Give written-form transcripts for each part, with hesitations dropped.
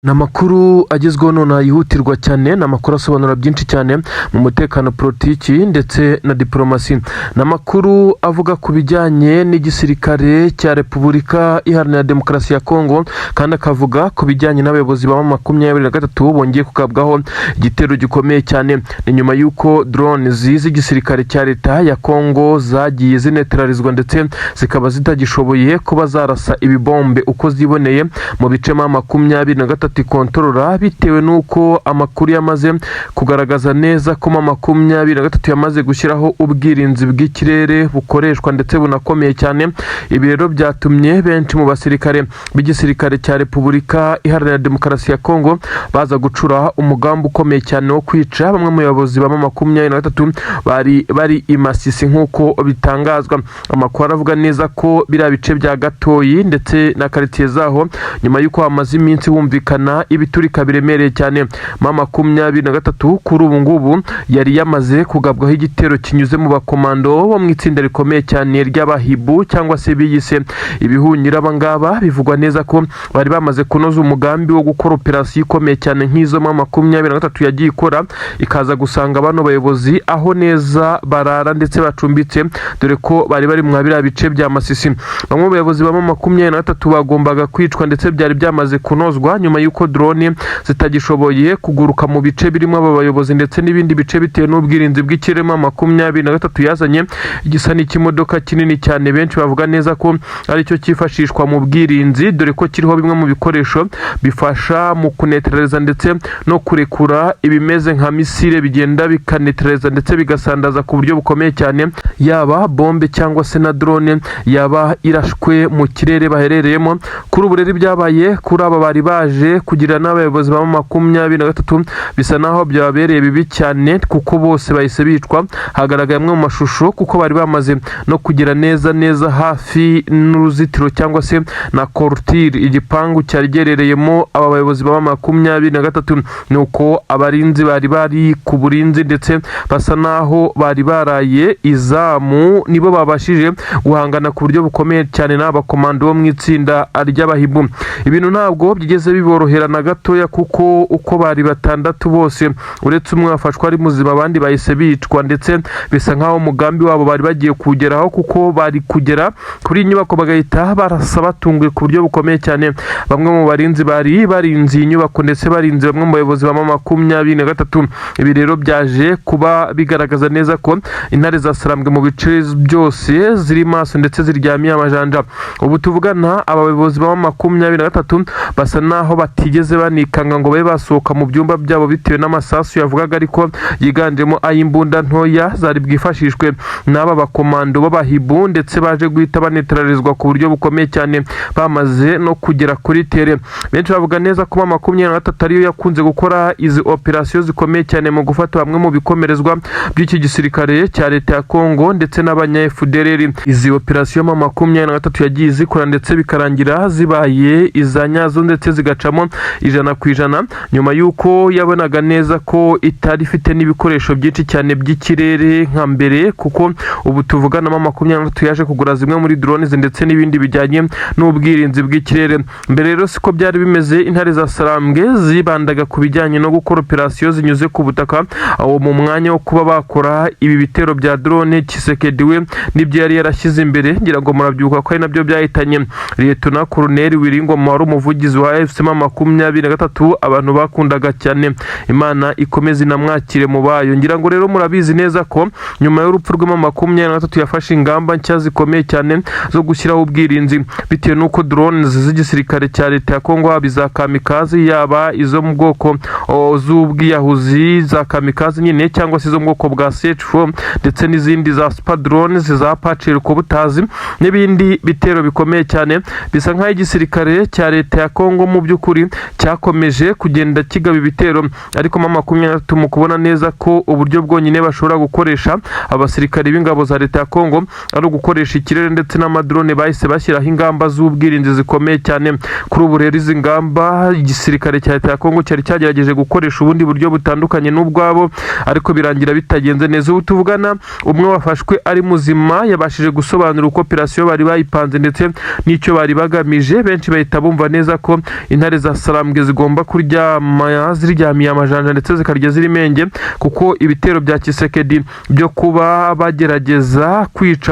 Ni amakuru agezweho nonaha yihutirwa cyane. Ni amakuru asobanura byinshi cyane mu mutekano, politiki ndetse na diporomasi. Ni amakuru avuga ku bijyanye n'igisirikare cya Repubulika Iharanira Demokarasi ya Kongo, kandi akavuga ku bijyanye n'abayobozi ba 23 bongeye kugabwaho igitero gikomeye cyane. Ni nyuma y'uko drone z'igisirikare cya leta ya Kongo zagiye zinetralizwa ndetse zikaba zitagishoboye kuba zarasa ibibombe uko ziboneye mu bice 23 ikontorora, bitewe n'uko amakuru yamaze kugaragaza neza ko 23 yamaze gushyiraho ubwirinzi bw'ikirere bukoreshwa ndetse bunakomeye cyane. Ibi rero byatumye benshi mu basirikare b'igisirikare cya Repubulika Iharanira Demokarasi ya Kongo baza gucura umugambi ukomeye cyane wo kwica bamwe mu bayobozi ba 23 bari bari i Masisi. Nk'uko bitangazwa, amakuru aravuga neza ko biriya bice bya Gatoyi ndetse na karitsiye zaho, nyuma y'uko hamaze iminsi humvikana ibiturika biremereye cyane, 23 kuri ubu ngubu yari yamaze kugabwaho igitero kinyuze mu bakomando bo mu itsinda rikomeye cyane ry'abahibu, cyangwa se biyise ibihunyira. Aba ngaba bivugwa neza ko bari bamaze kunoza umugambi wo gukora operasiyo ikomeye cyane nk'izo 23 yagiye ikora, ikaza gusanga bano bayobozi aho neza barara ndetse bacumbitse, dore ko bari bari mwa biriya bice bya Masisi. Bamwe mu bayobozi ba 23 bagombaga kwicwa ndetse byari byamaze kunozwa nyuma y'uko drone zitagishoboye kuguruka mu bice birimo aba bayobozi ndetse n'ibindi bice, bitewe n'ubwirinzi bw'ikirere 23 yazanye, gisa n'ikimodoka kinini cyane benshi bavuga neza ko aricyo cyifashishwa mu bwirinzi, dore ko kiriho bimwe mu bikoresho bifasha mu kunetraliza ndetse no kurekura ibimeze nka misile, bigenda bikanetraliza ndetse bigasandaza ku buryo bukomeye cyane yaba bombe cyangwa se na drone yaba irashwe mu kirere baherereyemo. Kuri ubu rero, ibyabaye kuri aba bari baje kugira n'abayobozi ba 23 bisa naho byababereye bibi cyane, kuko bose bahise bicwa. Hagaragaye amwe mu mashusho, kuko bari bamaze no kugera neza neza hafi n'uruzitiro cyangwa se na clôture, igipangu cyari giherereyemo aba bayobozi ba 23. Ni uko abarinzi bari bari ku burinzi ndetse basa naho bari baraye izamu nibo babashije guhangana ku buryo bukomeye cyane n'abakomando bo mu itsinda ry'abahibu. Ibintu ntabwo byigeze biborohera na gatoya, kuko uko bari batandatu bose, uretse umwe wafashwe ari muzima, abandi bahise bicwa, ndetse bisa nk'aho umugambi wabo bari bagiye kuwugeraho, kuko bari kugera kuri iyi nyubako bagahita barasa batunguye ku buryo bukomeye cyane bamwe mu barinzi bari barinze iyi nyubako ndetse barinze bamwe mu bayobozi ba 23. Ibi rero byaje kuba bigaragaza neza ko intare za Sarambwe mu bice byose ziri maso ndetse ziryamiye amajanja. Ubu tuvugana, aba bayobozi ba 23 basa naho batigeze banikanga ngo babe basohoka mu byumba byabo, bitewe n'amasasu yavugaga, ariko yiganjemo ay'imbunda ntoya zari bwifashishwe n'aba bakomando b'abahibu, ndetse baje guhita banetralizwa ku buryo bukomeye cyane bamaze no kugera kuri terrain. Benshi bavuga neza ko 23 ariyo yakunze gukora izi operasiyo zikomeye cyane mu gufata bamwe mu bikomerezwa by'iki gisirikare cya leta ya Kongo ndetse n'abanya FDLR. Izi operasiyo 23 yagiye zikora ndetse bikarangira zibaye iza nyazo ndetse zigacamo 100%, nyuma y'uko yabonaga neza ko itari ifite n'ibikoresho byinshi cyane by'ikirere nka mbere, kuko ubu tuvugana 23 yaje kugura zimwe muri drones ndetse n'ibindi bijyanye n'ubwirinzi bw'ikirere. Mbere rero siko byari bimeze. Intare za Sarambwe zibandaga ku bijyanye no gukora operasiyo zinyuze ku butaka, aho mu mwanya wo kuba bakora ibi bitero bya drone. Tshisekedi we nibyo yari yarashyize imbere. Ngira ngo murabyibuka ko ari nabyo byahitanye Liyetona Koloneli Willy Ngoma, wari umuvugizi wa AFC 23 abantu bakundaga cyane. Imana ikomeze inamwakire mu bayo. Ngira ngo rero murabizi neza ko nyuma y'urupfu rwe, 23 yafashe ingamba nshya zikomeye cyane zo gushyiraho ubwirinzi, bitewe n'uko drones z'igisirikare cya leta ya Kongo, haba iza kamikazi, yaba izo mu bwoko z'ubwiyahuzi za kamikazi nyine, cyangwa se izo mu bwoko bwa CH4, ndetse n'izindi za super drones za Apache butazi n'ibindi bitero bikomeye cyane, bisa nk'aho igisirikare cya leta ya Kongo mu by'ukuri cyakomeje kugenda kigaba ibitero. Ariko 23 mu kubona neza ko uburyo bwonyine bashobora gukoresha abasirikare b'ingabo za leta ya Kongo ari ugukoresha ikirere ndetse n'amadrone, bahise bashyiraho ingamba z'ubwirinzi zikomeye cyane. Kuri ubu rero, izi ngamba, igisirikare cya leta ya Kongo cyari cyagerageje gukoresha ubundi buryo butandukanye n'ubwabo, ariko birangira bitagenze neza. Ubu tuvugana, umwe wafashwe ari muzima yabashije gusobanura uko operasiyo bari bayipanze ndetse n'icyo bari bagamije. Benshi bahita bumva neza ko intare za za Sarambwe zigomba kuryama ziryamiye amajanja ndetse zikarya ziri menge, kuko ibitero bya Tshisekedi byo kuba bagerageza kwica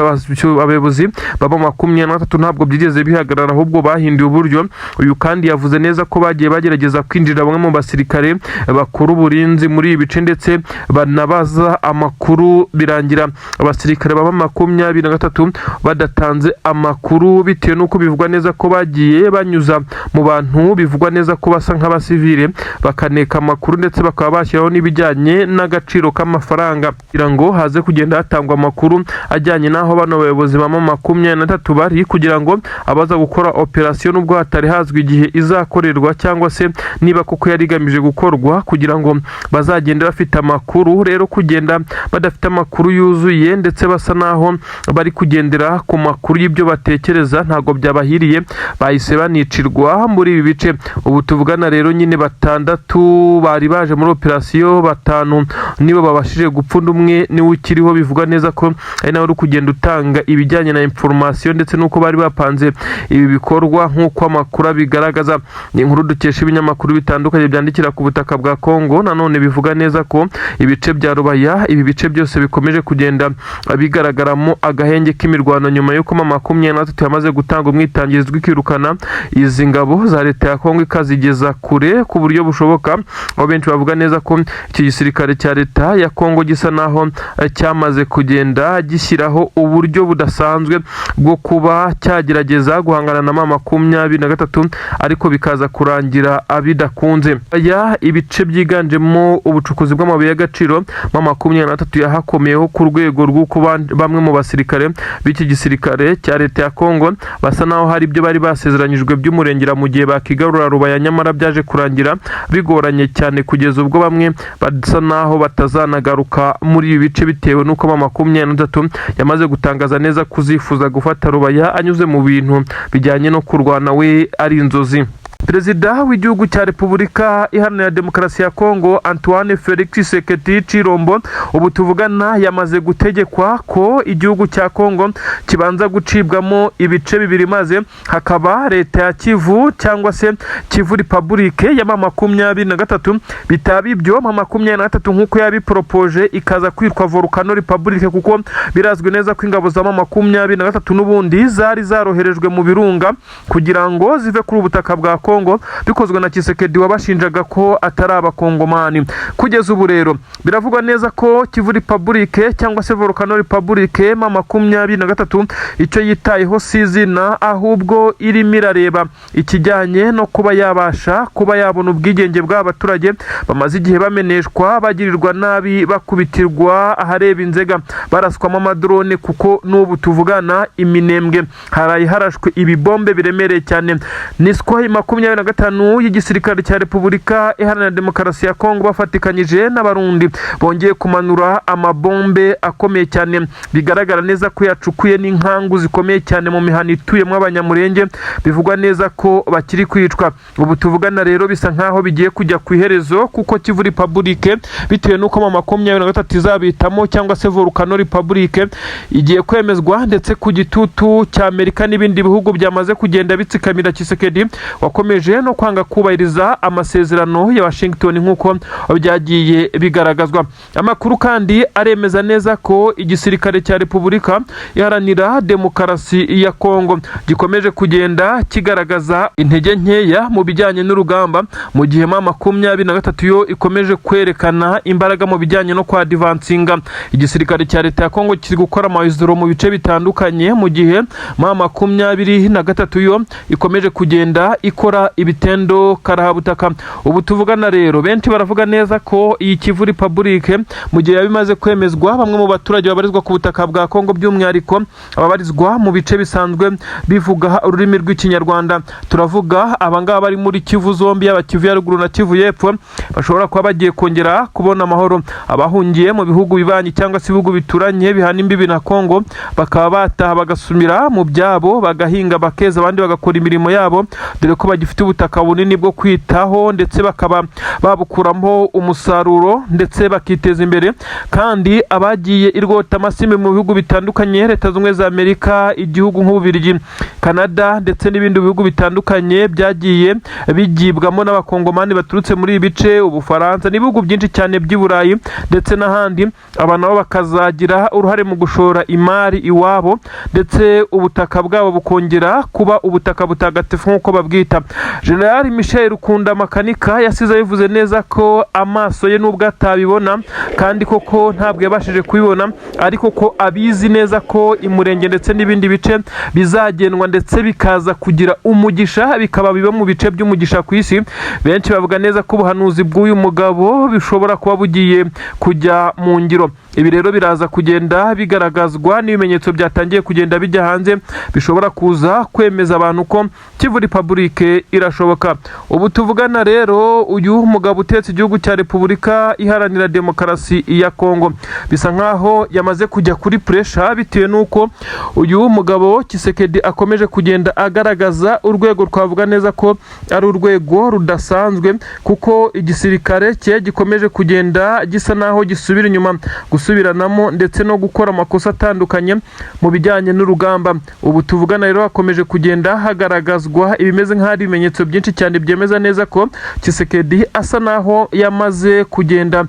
abayobozi baba 23 ntabwo byigeze bihagarara, ahubwo bahinduye uburyo. Uyu kandi yavuze neza ko bagiye bagerageza kwinjira bamwe mu basirikare bakora uburinzi muri ibi bice, ndetse banabaza amakuru, birangira abasirikare baba 23 badatanze amakuru, bitewe n'uko bivugwa neza ko bagiye banyuza mu bantu bivugwa neza ko basa nk'abasivile, bakaneka amakuru, ndetse bakaba bashyiraho n'ibijyanye n'agaciro k'amafaranga kugira ngo haze kugenda hatangwa amakuru ajyanye n'aho bano bayobozi ba 23 bari, kugira ngo abaza gukora operasiyo, nubwo hatari hazwi igihe izakorerwa cyangwa se niba koko yari igamije gukorwa, kugira ngo bazagende bafite amakuru. Rero kugenda badafite amakuru yuzuye ndetse basa naho bari kugendera ku makuru y'ibyo batekereza ntabwo byabahiriye, bahise banicirwa muri ibi bice. Ubu tuvugana rero nyine batandatu bari baje muri operasiyo, batanu nibo babashije gupfunda, umwe niwe ukiriho, bivugwa neza ko ari nawe uri kugenda utanga ibijyanye na information ndetse n'uko bari bapanze ibi bikorwa nk'uko amakuru abigaragaza. Ni inkuru dukesha ibinyamakuru bitandukanye byandikira ku butaka bwa Kongo. Nanone bivuga neza ko ibice bya Rubaya, ibi bice byose bikomeje kugenda bigaragaramo agahenge k'imirwano nyuma y'uko 23 yamaze gutanga umwitangirizwa ikirukana izi ngabo za leta ya Kongo ikazigeza kure ku buryo bushoboka, aho benshi bavuga neza ko iki gisirikare cya leta ya Kongo gisa naho cyamaze kugenda gishyiraho uburyo budasanzwe bwo kuba cyagerageza guhangana na 23, ariko bikaza kurangira bidakunze. Aya ibice byiganjemo ubucukuzi bw'amabuye y'agaciro, 23 yahakomeyeho ku rwego rw'uko bamwe mu basirikare b'iki gisirikare cya leta ya Kongo basa naho hari ibyo bari basezeranyijwe by'umurengera mu gihe bakigarura Rubaya, nyamara byaje kurangira bigoranye cyane, kugeza ubwo bamwe basa naho batazanagaruka muri ibi bice, bitewe n'uko 23 yamaze gutangaza neza kuzifuza gufata Rubaya anyuze mu bintu bijyanye no kurwana we ari inzozi. Perezida w'igihugu cya Repubulika Iharanira Demokarasi ya Kongo, Antoine Felix Tshisekedi Tshilombo, ubu tuvugana yamaze gutegekwa ko igihugu cya Kongo kibanza gucibwamo ibice bibiri, maze hakaba leta ya Kivu cyangwa se Kivu Republic ya 23. Bitaba ibyo, 23 nk'uko yabiporopoje ikaza kwitwa Volcano Republic, kuko birazwi neza ko ingabo za 23 n'ubundi zari zaroherejwe mu birunga kugira ngo zive kuri ubutaka bwa Kongo, bikozwe na Tshisekedi wabashinjaga ko atari abakongomani. Kugeza ubu rero biravugwa neza ko Kivu Republic cyangwa se Volcano Republic 23 icyo yitayeho si izina, ahubwo irimo irareba ikijyanye no kuba yabasha kuba yabona ubwigenge bw'abaturage bamaze igihe bameneshwa, bagirirwa nabi, bakubitirwa ahareba inzega, baraswamo amadrone, kuko n'ubu tuvugana iminembwe haraye harashwe ibibombe biremereye cyane. Ni Sukhoi 25 y'igisirikare cya Repubulika Iharanira Demokarasi ya Kongo bafatikanyije n'Abarundi bongeye kumanura amabombe akomeye cyane, bigaragara neza ko yacukuye n'inkangu zikomeye cyane mu mihana ituyemo Abanyamurenge, bivugwa neza ko bakiri kwicwa. Ubu tuvugana rero bisa nkaho bigiye kujya ku iherezo, kuko Kivu Republic, bitewe n'uko 23 izabitamo cyangwa se Volcano Republic, igiye kwemezwa, ndetse ku gitutu cya Amerika n'ibindi bihugu byamaze kugenda bitsikamira Tshisekedi wakomeje no kwanga kubahiriza amasezerano ya Washington nk'uko byagiye bigaragazwa. Amakuru kandi aremeza neza ko igisirikare cya Repubulika Iharanira Demokarasi ya Kongo gikomeje kugenda kigaragaza intege nkeya mu bijyanye n'urugamba, mu gihe 23 yo ikomeje kwerekana imbaraga mu bijyanye no kwadivansinga. Igisirikare cya leta ya Kongo kiri gukora amawiziro mu bice bitandukanye, mu gihe 23 yo ikomeje kugenda ikora ibitendo karahabutaka. Ubu tuvugana rero benshi baravuga neza ko iyi Kivu Republic, mu gihe yaba imaze kwemezwa, bamwe mu baturage babarizwa ku butaka bwa Kongo, by'umwihariko ababarizwa mu bice bisanzwe bivuga ururimi rw'Ikinyarwanda, turavuga abangaba bari muri Kivu zombi, yaba Kivu ya ruguru na Kivu y'epfo, bashobora kuba bagiye kongera kubona amahoro. Abahungiye mu bihugu bibanyi cyangwa se ibihugu bituranye bihana imbibi na Kongo bakaba bataha bagasumira mu byabo, bagahinga bakeza, abandi bagakora imirimo yabo, dore ko bagifite gifite ubutaka bunini bwo kwitaho, ndetse bakaba babukuramo umusaruro ndetse bakiteza imbere. Kandi abagiye i Rwotamasimbi mu bihugu bitandukanye, Leta Zunze Ubumwe za Amerika, igihugu nk'Ububirigi, Canada ndetse n'ibindi bihugu bitandukanye byagiye bigibwamo n'Abakongomani baturutse muri ibi bice, Ubufaransa n'ibihugu byinshi cyane by'i Burayi ndetse n'ahandi, aba nabo bakazagira uruhare mu gushora imari iwabo, ndetse ubutaka bwabo bukongera kuba ubutaka butagatifu nk'uko babwita. General Michel Rukunda Makanika yasize abivuze neza ko amaso ye, nubwo atabibona, kandi koko ntabwo yabashije kubibona, ariko ko abizi neza ko Imurenge ndetse n'ibindi bice bizagendwa ndetse bikaza kugira umugisha, bikaba biba mu bice by'umugisha ku isi. Benshi bavuga neza ko ubuhanuzi bw'uyu mugabo bishobora kuba bugiye kujya mu ngiro. Ibi rero biraza kugenda bigaragazwa n'ibimenyetso byatangiye kugenda bijya hanze, bishobora kuza kwemeza abantu ko Kivu Republic irashoboka. Ubu tuvugana rero, uyu mugabo utetse igihugu cya Repubulika Iharanira Demokarasi ya Kongo bisa nkaho yamaze kujya kuri pressure, bitewe n'uko uyu mugabo Tshisekedi akomeje kugenda agaragaza urwego twavuga neza ko ari urwego rudasanzwe, kuko igisirikare cye gikomeje kugenda gisa naho gisubira inyuma, gusubiranamo ndetse no gukora amakosa atandukanye mu bijyanye n'urugamba. Ubu tuvugana rero, hakomeje kugenda hagaragazwa ibimeze nk'aho ibimenyetso byinshi cyane byemeza neza ko Tshisekedi asa naho yamaze kugenda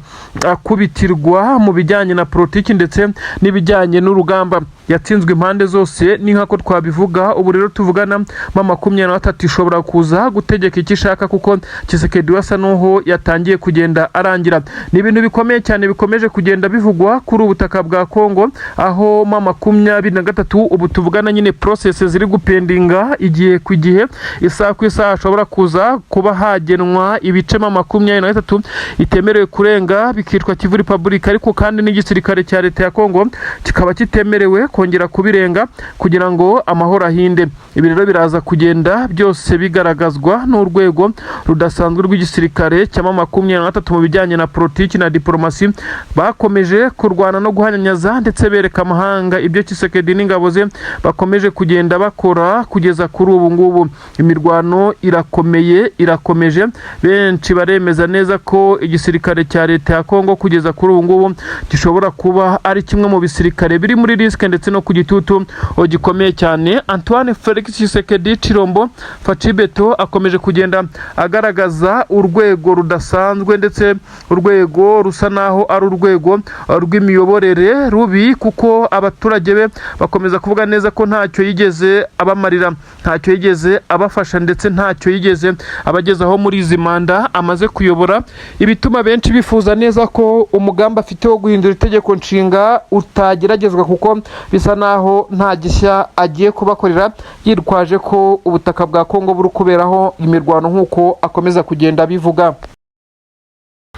akubitirwa mu bijyanye na politiki ndetse n'ibijyanye n'urugamba. Yatsinzwe impande zose, ni nk'ako twabivuga. Ubu rero tuvugana, M23 ishobora kuza gutegeka icyo ishaka, kuko Tshisekedi we asa n'uho yatangiye kugenda arangira. Ni ibintu bikomeye cyane bikomeje kugenda bivugwa kuri ubu butaka bwa Kongo, aho M23 ubu tuvugana nyine process ziri gupendinga igihe ku gihe, isaha ku isaha hashobora kuza kuba hagenwa ibice M23 itemerewe kurenga, bikitwa Kivu Republic, ariko kandi n'igisirikare cya leta ya Kongo kikaba kitemerewe kongera kubirenga kugira ngo amahoro ahinde. Ibi rero biraza kugenda byose bigaragazwa n'urwego rudasanzwe rw'igisirikare cya M23 mu bijyanye na politiki na diporomasi. Bakomeje kurwana no guhanyanyaza ndetse bereka amahanga ibyo Tshisekedi n'ingabo ze bakomeje kugenda bakora kugeza kuri ubu ngubu. Imirwano irakomeye, irakomeje. Benshi baremeza neza ko igisirikare cya leta ya Kongo kugeza kuri ubu ngubu gishobora kuba ari kimwe mu bisirikare biri muri risque ndetse no ku gitutu gikomeye cyane. Antoine Felix Tshisekedi Tshilombo Fatshi Béton akomeje kugenda agaragaza urwego rudasanzwe, ndetse urwego rusa naho ari urwego rw'imiyoborere rubi, kuko abaturage be bakomeza kuvuga neza ko ntacyo yigeze abamarira, ntacyo yigeze abafasha, ndetse ntacyo yigeze abagezaho muri izi manda amaze kuyobora, ibituma benshi bifuza neza ko umugambi afite wo guhindura itegeko nshinga utageragezwa, kuko bisa naho nta gishya agiye kubakorera, yitwaje ko ubutaka bwa Kongo buri kuberaho imirwano nk'uko akomeza kugenda abivuga.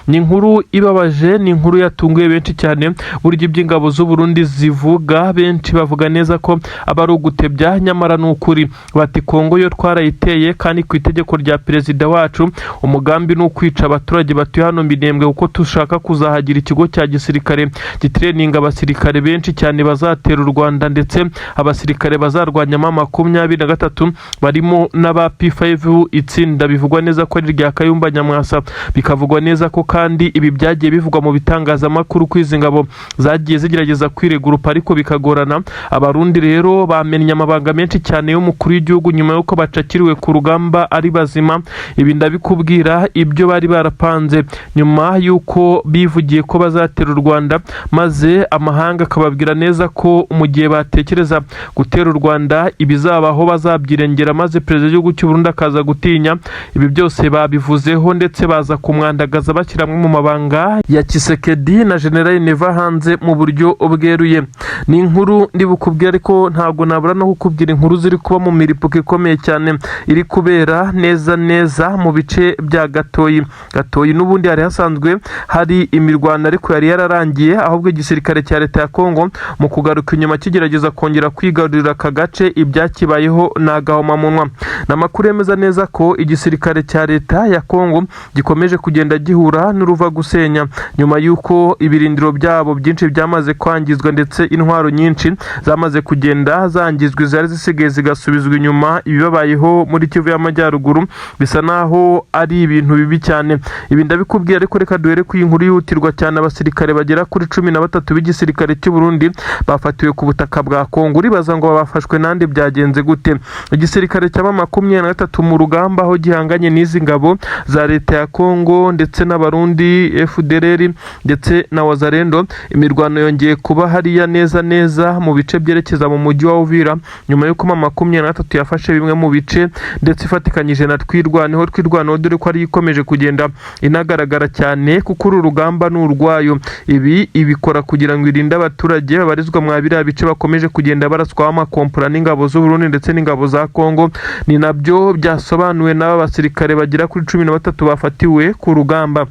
Ni inkuru ibabaje, ni inkuru yatunguye benshi cyane. Burya iby'ingabo z'u Burundi zivuga, benshi bavuga neza ko aba ari ugutebya, nyamara ni ukuri. Bati: "Kongo yo twarayiteye, kandi ku itegeko rya perezida wacu umugambi ni ukwica abaturage batuye hano Minembwe, kuko dushaka kuzahagira ikigo cya gisirikare gitreninga abasirikare benshi cyane bazatera u Rwanda, ndetse abasirikare bazarwanya M23, barimo n'aba P5, itsinda bivugwa neza ko ari irya Kayumba Nyamwasa." Bikavugwa neza ko kandi ibi byagiye bivugwa mu bitangazamakuru ko izi ngabo zagiye zigerageza kwiregurupa ariko bikagorana. Abarundi rero bamennye amabanga menshi cyane y'umukuru w'igihugu nyuma y'uko bacakiriwe ku rugamba ari bazima. Ibi ndabikubwira, ibyo bari barapanze nyuma y'uko bivugiye ko bazatera u Rwanda, maze amahanga akababwira neza ko mu gihe batekereza gutera u Rwanda ibizabaho bazabyirengera, maze perezida w'igihugu cy'u Burundi akaza gutinya. Ibi byose babivuzeho, ndetse baza kumwandagaza, bashyira amwe mu mabanga ya Tshisekedi na General Neva hanze mu buryo bweruye. Ni inkuru ndi bukubwire, ariko ntabwo nabura no kukubwira inkuru ziri kuba mu miripuko ikomeye cyane iri kubera neza neza mu bice bya Gatoyi. Gatoyi n'ubundi hari hasanzwe hari imirwano, ariko yari yararangiye, ahubwo igisirikare cya leta ya Kongo mu kugaruka inyuma kigerageza kongera kwigarurira aka gace, ibyakibayeho ni agahomamunwa. Ni amakuru yemeza neza ko igisirikare cya leta ya Kongo gikomeje kugenda gihura guhura n'uruva gusenya nyuma y'uko ibirindiro byabo byinshi byamaze kwangizwa ndetse intwaro nyinshi zamaze kugenda zangizwa, izari zisigaye zigasubizwa inyuma. Ibibabayeho muri Kivu y'Amajyaruguru bisa naho ari ibintu bibi cyane. Ibi ndabikubwira, ariko reka duhere ku inkuru yihutirwa cyane. Abasirikare bagera kuri 13 b'igisirikare cy'u Burundi bafatiwe ku butaka bwa Kongo. Uribaza ngo bafashwe nande? Byagenze gute? Igisirikare cya M23 mu rugamba aho gihanganye n'izi ngabo za leta ya Kongo ndetse n'Abarundi FDLR ndetse na Wazalendo, imirwano yongeye kuba hariya neza neza mu bice byerekeza mu mujyi wa Uvira, nyuma y'uko M23 yafashe bimwe mu bice ndetse ifatikanyije na Twirwaneho. Twirwaneho dore ko ariyo ikomeje kugenda inagaragara cyane, kuko uru rugamba ni urwayo. Ibi ibikora kugira ngo irinde abaturage babarizwa mwa biriya bice bakomeje kugenda baraswaho amakompora n'ingabo z'u Burundi ndetse n'ingabo za Kongo. Ni nabyo byasobanuwe n'aba basirikare bagera kuri 13 bafatiwe ku rugamba.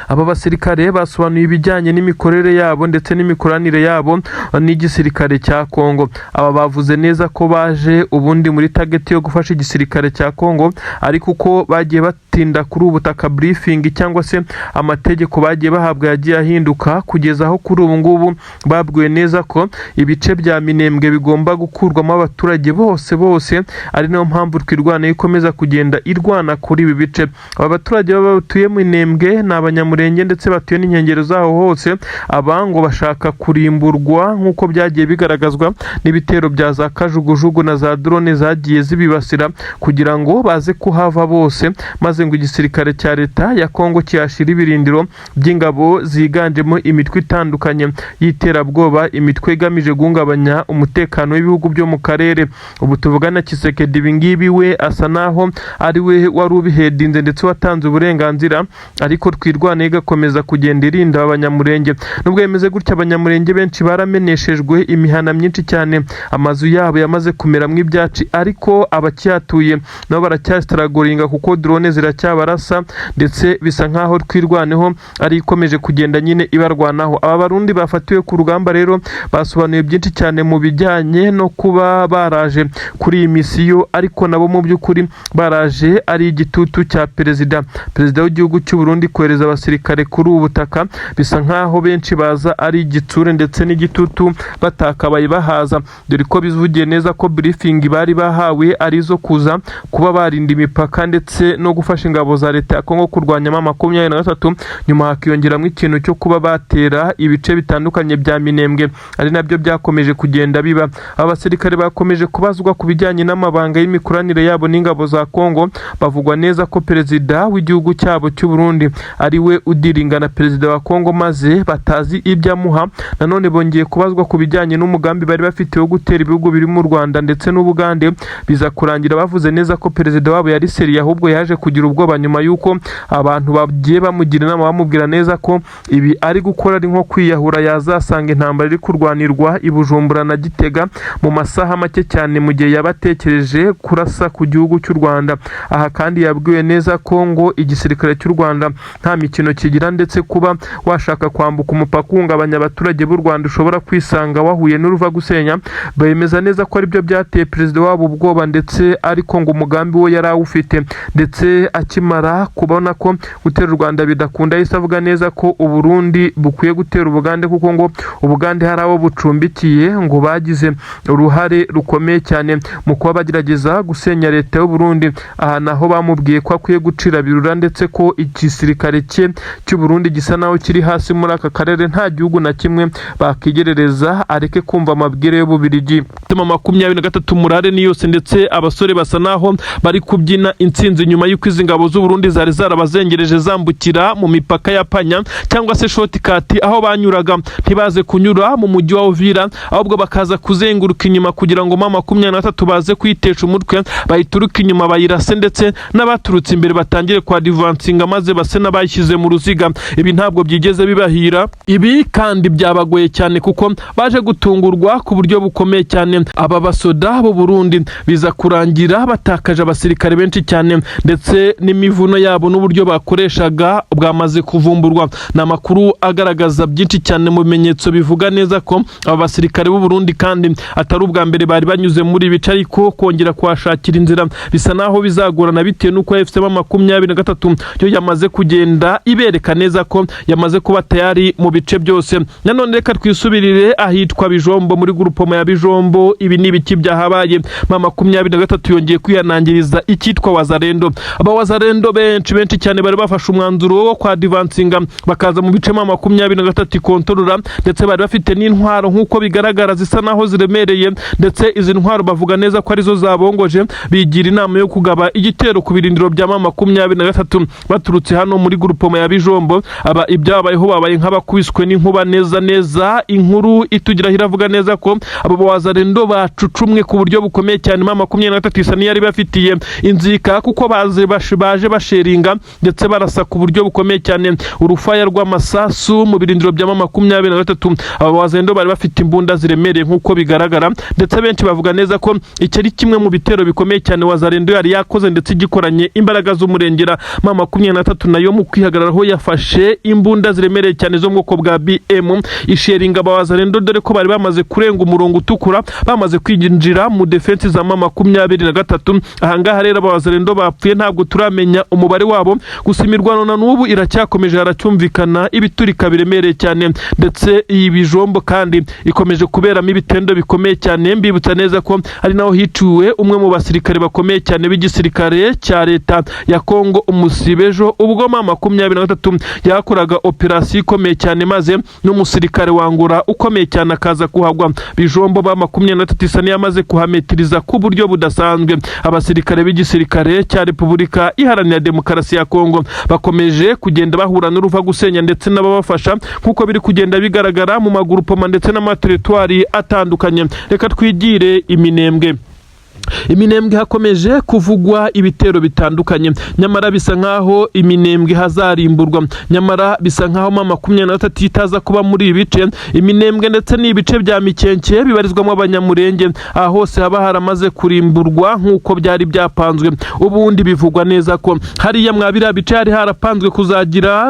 Aba basirikare basobanuye ibijyanye n'imikorere yabo ndetse n'imikoranire yabo n'igisirikare cya Kongo. Aba bavuze neza ko baje ubundi muri target yo gufasha igisirikare cya Kongo, ariko uko bagiye batinda kuri ubu butaka, briefing cyangwa se amategeko bagiye bahabwa yagiye ahinduka, kugeza aho kuri ubu ngubu babwiwe neza ko ibice bya Minembwe bigomba gukurwamo abaturage bose bose, ari nayo mpamvu Twirwaneho ikomeza kugenda irwana kuri ibi bice. Aba baturage baba batuye Minembwe ni Abanyamurenge ndetse batuye n'inkengero zaho hose. Aba ngo bashaka kurimburwa nk'uko byagiye bigaragazwa n'ibitero bya za kajugujugu na za drone zagiye zibibasira, kugira ngo baze kuhava bose, maze ngo igisirikare cya leta ya Kongo kihashyira ibirindiro by'ingabo ziganjemo imitwe itandukanye y'iterabwoba, imitwe igamije guhungabanya umutekano w'ibihugu byo mu karere. Ubu tuvugana, Tshisekedi ibingibi we asa naho ari we wari ubihedinze ndetse watanze uburenganzira, ariko Twirwaneho igakomeza kugenda irinda Abanyamurenge. Nubwo bimeze gutya, Abanyamurenge benshi barameneshejwe, imihana myinshi cyane amazu yabo yamaze kumeramo ibyatsi, ariko abakihatuye nabo baracyasitaragoringa kuko drone ziracyabarasa, ndetse bisa nkaho Twirwaneho ari ikomeje kugenda nyine ibarwanaho. Aba Barundi bafatiwe ku rugamba rero basobanuye byinshi cyane mu bijyanye no kuba baraje kuri iyi misiyo, ariko nabo mu by'ukuri baraje ari igitutu cya perezida w'igihugu cy'u Burundi. Kohereza abasirikare kuri ubu butaka bisa nkaho benshi baza ari igitsure ndetse n'igitutu, batakabaye bahaza, dore ko bivugiye neza ko briefing bari bahawe ari izo kuza kuba barinda imipaka ndetse no gufasha ingabo za leta ya Kongo kurwanya M23, nyuma hakiyongeramo ikintu cyo kuba batera ibice bitandukanye bya Minembwe, ari nabyo byakomeje kugenda biba. Aba basirikare bakomeje kubazwa ku bijyanye n'amabanga y'imikoranire yabo n'ingabo za Kongo. Bavugwa neza ko perezida w'igihugu cyabo cy'u Burundi ari we udiringa na perezida wa Kongo, maze batazi ibyo amuha. Nanone bongeye kubazwa ku bijyanye n'umugambi bari bafite wo gutera ibihugu biri mu Rwanda ndetse n'Ubugande. Biza kurangira bavuze neza ko perezida wabo yari sérieux, ahubwo yaje kugira ubwoba nyuma y'uko abantu bagiye bamugira inama, bamubwira neza ko ibi ari gukora ari nko kwiyahura, yazasanga intambara iri kurwanirwa i Bujumbura na Gitega mu masaha make cyane mu gihe yaba atekereje kurasa ku gihugu cy'u Rwanda. Aha kandi yabwiwe neza ko ngo igisirikare cy'u Rwanda nta mikino kigira, ndetse kuba washaka kwambuka umupaka uhungabanya abaturage b'u Rwanda ushobora kwisanga wahuye n'uruva gusenya. Bemeza neza ko aribyo byateye perezida wabo ubwoba, ndetse ariko ngo umugambi we yari awufite, ndetse akimara kubona ko gutera u Rwanda bidakunda, yahise avuga neza ko Uburundi bukwiye gutera Ubugande, kuko ngo Ubugande hari abo bucumbikiye ngo bagize uruhare rukomeye cyane mu kuba bagerageza gusenya leta y'u Burundi. Aha naho bamubwiye ko akwiye gucira birura, ndetse ko igisirikare cye cy'u Burundi gisa naho kiri hasi muri aka karere, nta gihugu na kimwe bakigerereza, areke kumva amabwire y'Ububirigi. M23 murare ni yose, ndetse abasore basa naho bari kubyina intsinzi nyuma y'uko izi ngabo z'u Burundi zari zarabazengereje zambukira mu mipaka ya Panya cyangwa se shortcut, aho banyuraga ntibaze kunyura mu mujyi wa Uvira, ahubwo bakaza kuzenguruka inyuma kugira ngo M23 baze kwitesha umutwe, bayituruke inyuma bayirase, ndetse n'abaturutse imbere batangire kwa advancinga, maze base n'abayishyize mu ruziga. Ibi ntabwo byigeze bibahira, ibi kandi byabagoye cyane kuko baje gutungurwa ku buryo bukomeye cyane. Aba basoda b'u Burundi biza kurangira batakaje abasirikare benshi cyane ndetse Ndetse n'imivuno yabo n'uburyo bakoreshaga bwamaze kuvumburwa. Ni amakuru agaragaza byinshi cyane mu bimenyetso bivuga neza ko aba basirikare b'u Burundi kandi atari ubwa mbere bari banyuze muri ibi bice, ariko kongera kuhashakira inzira bisa naho bizagorana, bitewe n'uko AFC M23 yo yamaze kugenda ibereka neza ko yamaze kuba tayari mu bice byose. Nanone reka twisubirire ahitwa Bijombo, muri groupement ya Bijombo. Ibi ni ibiki byahabaye? M23 yongeye kwihanangiriza icyitwa Wazalendo. Aba Wazalendo benshi benshi cyane bari bafashe umwanzuro wo kwadvancinga bakaza mu bice M23 ikontorora, ndetse bari bafite n'intwaro nk'uko bigaragara zisa naho ziremereye, ndetse izi ntwaro bavuga neza ko arizo zabongoje bigira inama yo kugaba igitero ku birindiro bya M23 baturutse hano muri groupement ya Bijombo. Aba ibyabayeho, babaye nk'abakubiswe n'inkuba neza neza. Inkuru itugiraho iravuga neza ko abo Wazalendo bacucumwe ku buryo bukomeye cyane. M23 isa n'iyari bafitiye inzika, kuko baje bashellinga ndetse barasa ku buryo bukomeye cyane urufaya rw'amasasu mu birindiro bya M23. Aba Wazalendo bari bafite imbunda ziremereye nk'uko bigaragara, ndetse benshi bavuga neza ko iki ari kimwe mu bitero bikomeye cyane Wazalendo yari yakoze, ndetse gikoranye imbaraga z'umurengera. M23 nayo mu kwihagararaho yafashe imbunda ziremereye cyane zo mu bwoko bwa BM, ishellinga aba Wazalendo, dore ko bari bamaze kurenga umurongo utukura, bamaze kwinjira mu défense za M23. Ahangaha rero aba Wazalendo bapfuye ntabwo turamenya umubare wabo, gusa imirwano na n'ubu iracyakomeje, haracyumvikana ibiturika biremereye cyane, ndetse iyi Bijombo kandi ikomeje kuberamo ibitendo bikomeye cyane. Mbibutsa neza ko ari naho hiciwe umwe mu basirikare bakomeye cyane b'igisirikare cya leta ya Kongo umusibejo, ubwo M23 yakoraga operasiyo ikomeye cyane, maze n'umusirikare wangura ukomeye cyane akaza kuhagwa. Bijombo M23 isa n'iyamaze kuhametiriza ku buryo budasanzwe. Abasirikare b'igisirikare cya Repubulika Iharanira Demokarasi ya Kongo bakomeje kugenda bahura n'uruva gusenya ndetse n'ababafasha, nk'uko biri kugenda bigaragara mu magroupements ndetse n'amateritwari atandukanye. Reka twigire Iminembwe. Iminembwe hakomeje kuvugwa ibitero bitandukanye, nyamara bisa nkaho Iminembwe hazarimburwa. Nyamara bisa nkaho M23 itaza kuba muri ibi bice, Iminembwe ndetse n'ibice bya Mikenke bibarizwamo Abanyamurenge, aha hose haba haramaze kurimburwa nk'uko byari byapanzwe. Ubundi bivugwa neza ko hariya mwa biriya bice hari harapanzwe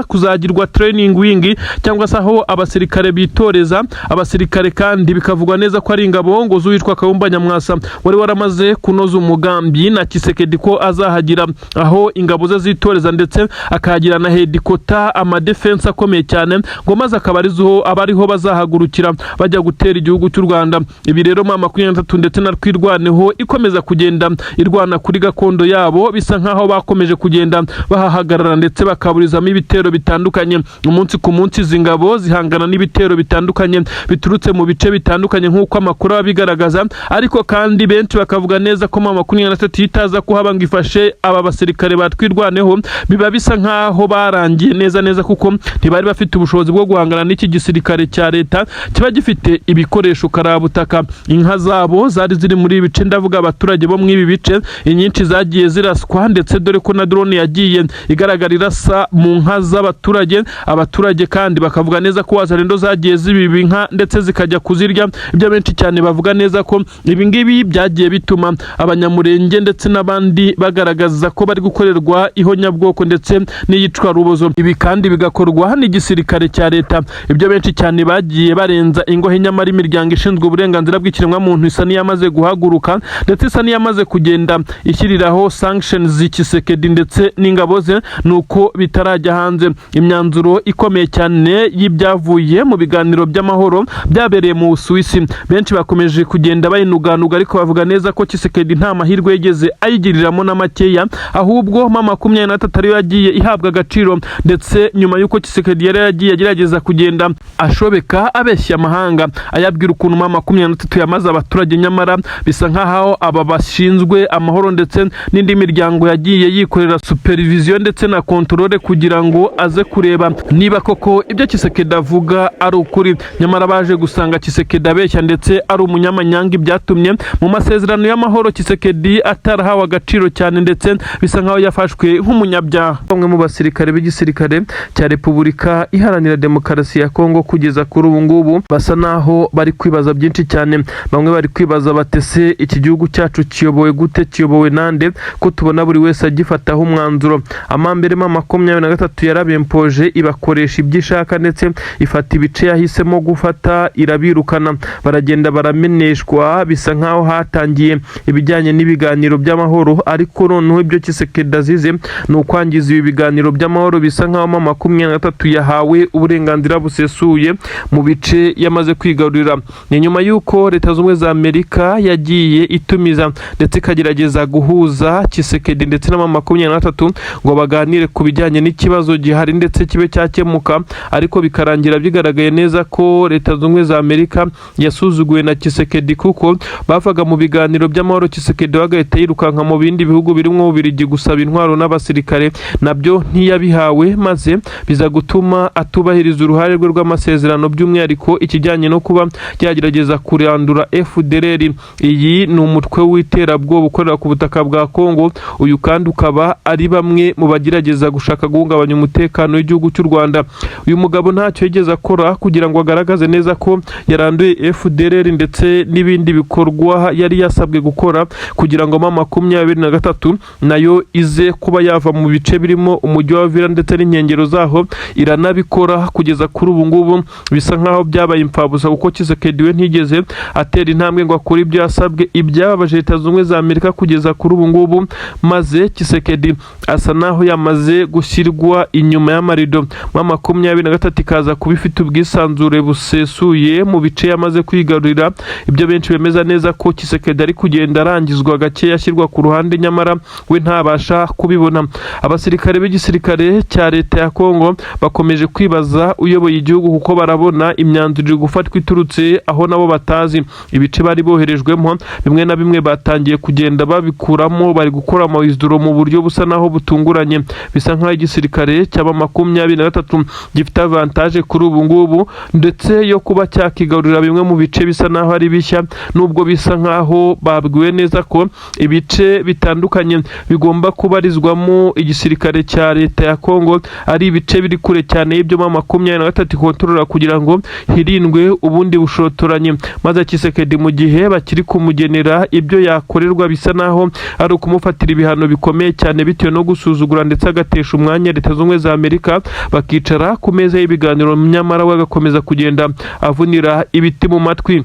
kuzagirwa training wing, cyangwa se aho abasirikare bitoreza abasirikare, kandi bikavugwa neza ko ari ingabo ngo z'uwitwa Kayumba Nyamwasa wari waramaze kunoza umugambi na Tshisekedi ko azahagira aho ingabo ze zitoreza, ndetse akahagira na headquarter, amadéfense akomeye cyane, ngo maze akaba arizo aba ariho bazahagurukira bajya gutera igihugu cy'u Rwanda. Ibi rero M23 ndetse na Twirwaneho ikomeza kugenda irwana kuri gakondo yabo, bisa nkaho bakomeje kugenda bahahagarara ndetse bakaburizamo ibitero bitandukanye umunsi ku munsi. Izi ngabo zihangana n'ibitero bitandukanye biturutse mu bice bitandukanye nk'uko amakuru aba abigaragaza, ariko kandi benshi bakavuga neza ko M23 itaza kuhaba ngo ifashe aba basirikare batwirwaneho, biba bisa nkaho barangiye neza neza, kuko ntibari bafite ubushobozi bwo guhangana n'iki gisirikare cya leta kiba gifite ibikoresho karabutaka. Inka zabo zari ziri muri ibi bice, ndavuga abaturage bo muri ibi bice, inyinshi zagiye ziraswa, ndetse dore ko na drone yagiye igaragara irasa mu nka z'abaturage. Abaturage kandi bakavuga neza ko Wazalendo zagiye zibiba inka ndetse zikajya kuzirya. Ibyo benshi cyane bavuga neza ko ibi ngibi byagiye bituma Abanyamurenge ndetse n'abandi bagaragaza ko bari gukorerwa ihonyabwoko ndetse n'iyicwarubozo. Ibi kandi bigakorwa n'igisirikare cya leta. Ibyo benshi cyane bagiye barenza ingohe, nyamara imiryango ishinzwe uburenganzira bw'ikiremwamuntu isa n'iyamaze guhaguruka, ndetse isa n'iyamaze kugenda ishyiriraho sanctions Tshisekedi ndetse n'ingabo ze, nuko bitarajya hanze. Imyanzuro ikomeye cyane y'ibyavuye mu biganiro by'amahoro byabereye mu Busuwisi, benshi bakomeje kugenda bayinuganuga, ariko bavuga neza ko Tshisekedi nta mahirwe yigeze ayigiriramo na makeya, ahubwo M23 ariyo yagiye ihabwa agaciro. Ndetse nyuma y'uko Tshisekedi yari yagiye agerageza kugenda ashobeka, abeshya amahanga, ayabwira ukuntu M23 yamaze abaturage, nyamara bisa nk'aho aba bashinzwe amahoro ndetse n'indi miryango yagiye yikorera supervision ndetse na contrôle kugira ngo aze kureba niba koko ibyo Tshisekedi avuga ari ukuri. Nyamara baje gusanga Tshisekedi abeshya ndetse ari umunyamanyanga, byatumye mu masezerano y'amahoro by'amahoro Tshisekedi atarahawe agaciro cyane, ndetse bisa nkaho yafashwe nk'umunyabyaha. Bamwe mu basirikare b'igisirikare cya Repubulika Iharanira Demokarasi ya Kongo kugeza kuri ubu ngubu basa naho bari kwibaza byinshi cyane. Bamwe bari kwibaza bati: "Ese iki gihugu cyacu kiyobowe gute? Kiyobowe nande, ko tubona buri wese agifataho umwanzuro?" Amambere M23 yarabempoje, ibakoresha ibyo ishaka, ndetse ifata ibice yahisemo gufata, irabirukana, baragenda barameneshwa. Bisa nkaho hatangiye ibijyanye n'ibiganiro by'amahoro, ariko noneho ibyo Tshisekedi azize ni ukwangiza ibi biganiro by'amahoro. Bisa nkaho M23 yahawe uburenganzira busesuye mu bice yamaze kwigarurira. Ni nyuma y'uko Leta Zunze Ubumwe za Amerika yagiye itumiza ndetse ikagerageza guhuza Tshisekedi ndetse na M23 ngo baganire ku bijyanye n'ikibazo gihari ndetse kibe cyakemuka, ariko bikarangira bigaragaye neza ko Leta Zunze Ubumwe za Amerika yasuzuguwe na Tshisekedi, kuko bavaga mu biganiro by'amahoro Tshisekedi bagahita yirukanka mu bindi bihugu birimo Ububiligi gusaba intwaro n'abasirikare, nabyo ntiyabihawe, maze biza gutuma atubahiriza uruhare rwe rw'amasezerano, by'umwihariko ikijyanye no kuba yagerageza kurandura FDLR. Iyi ni umutwe w'iterabwoba ukorera ku butaka bwa Kongo, uyu kandi ukaba ari bamwe mu bagerageza gushaka guhungabanya umutekano w'igihugu cy'u Rwanda. Uyu mugabo ntacyo yigeze akora kugira ngo agaragaze neza ko yaranduye FDLR ndetse n'ibindi bikorwa yari yasabwe gukora kugira ngo M23 nayo ize kuba yava mu bice birimo umujyi wa Uvira ndetse n'inkengero zaho. Iranabikora. Kugeza kuri ubu ngubu bisa nkaho byabaye imfabusa, kuko Tshisekedi we ntigeze atera intambwe ngo akore ibyo yasabwe, ibyababaje Leta Zunze Ubumwe za Amerika kugeza kuri ubu ngubu, maze Tshisekedi asa naho yamaze gushyirwa inyuma y'amarido. M23 ikaza kuba ifite ubwisanzure busesuye mu bice yamaze kwigarurira, ibyo benshi bemeza neza ko Tshisekedi ari kugenda arangizwa gake, yashyirwa ku ruhande, nyamara we ntabasha kubibona. Abasirikare b'igisirikare cya leta ya Kongo bakomeje kwibaza uyoboye igihugu, kuko barabona imyanzuro iri gufatwa iturutse aho nabo batazi. Ibice bari boherejwemo bimwe na bimwe batangiye kugenda babikuramo, bari gukora amawizidoro mu buryo busa naho butunguranye. Bisa nk'aho igisirikare cy'aba 23 gifite avantage kuri ubu ngubu, ndetse yo kuba cyakigarurira bimwe mu bice bisa naho ari bishya, nubwo bisa nkaho babwiwe neza ko ibice bitandukanye bigomba kubarizwamo igisirikare cya leta ya Kongo ari ibice biri kure cyane y'ibyo M23 ikontorora, kugira ngo hirindwe ubundi bushotoranyi. Maze Tshisekedi, mu gihe bakiri kumugenera ibyo yakorerwa, bisa naho ari ukumufatira ibihano bikomeye cyane bitewe no gusuzugura ndetse agatesha umwanya Leta Zunze Ubumwe za Amerika, bakicara ku meza y'ibiganiro, nyamara we agakomeza kugenda avunira ibiti mu matwi.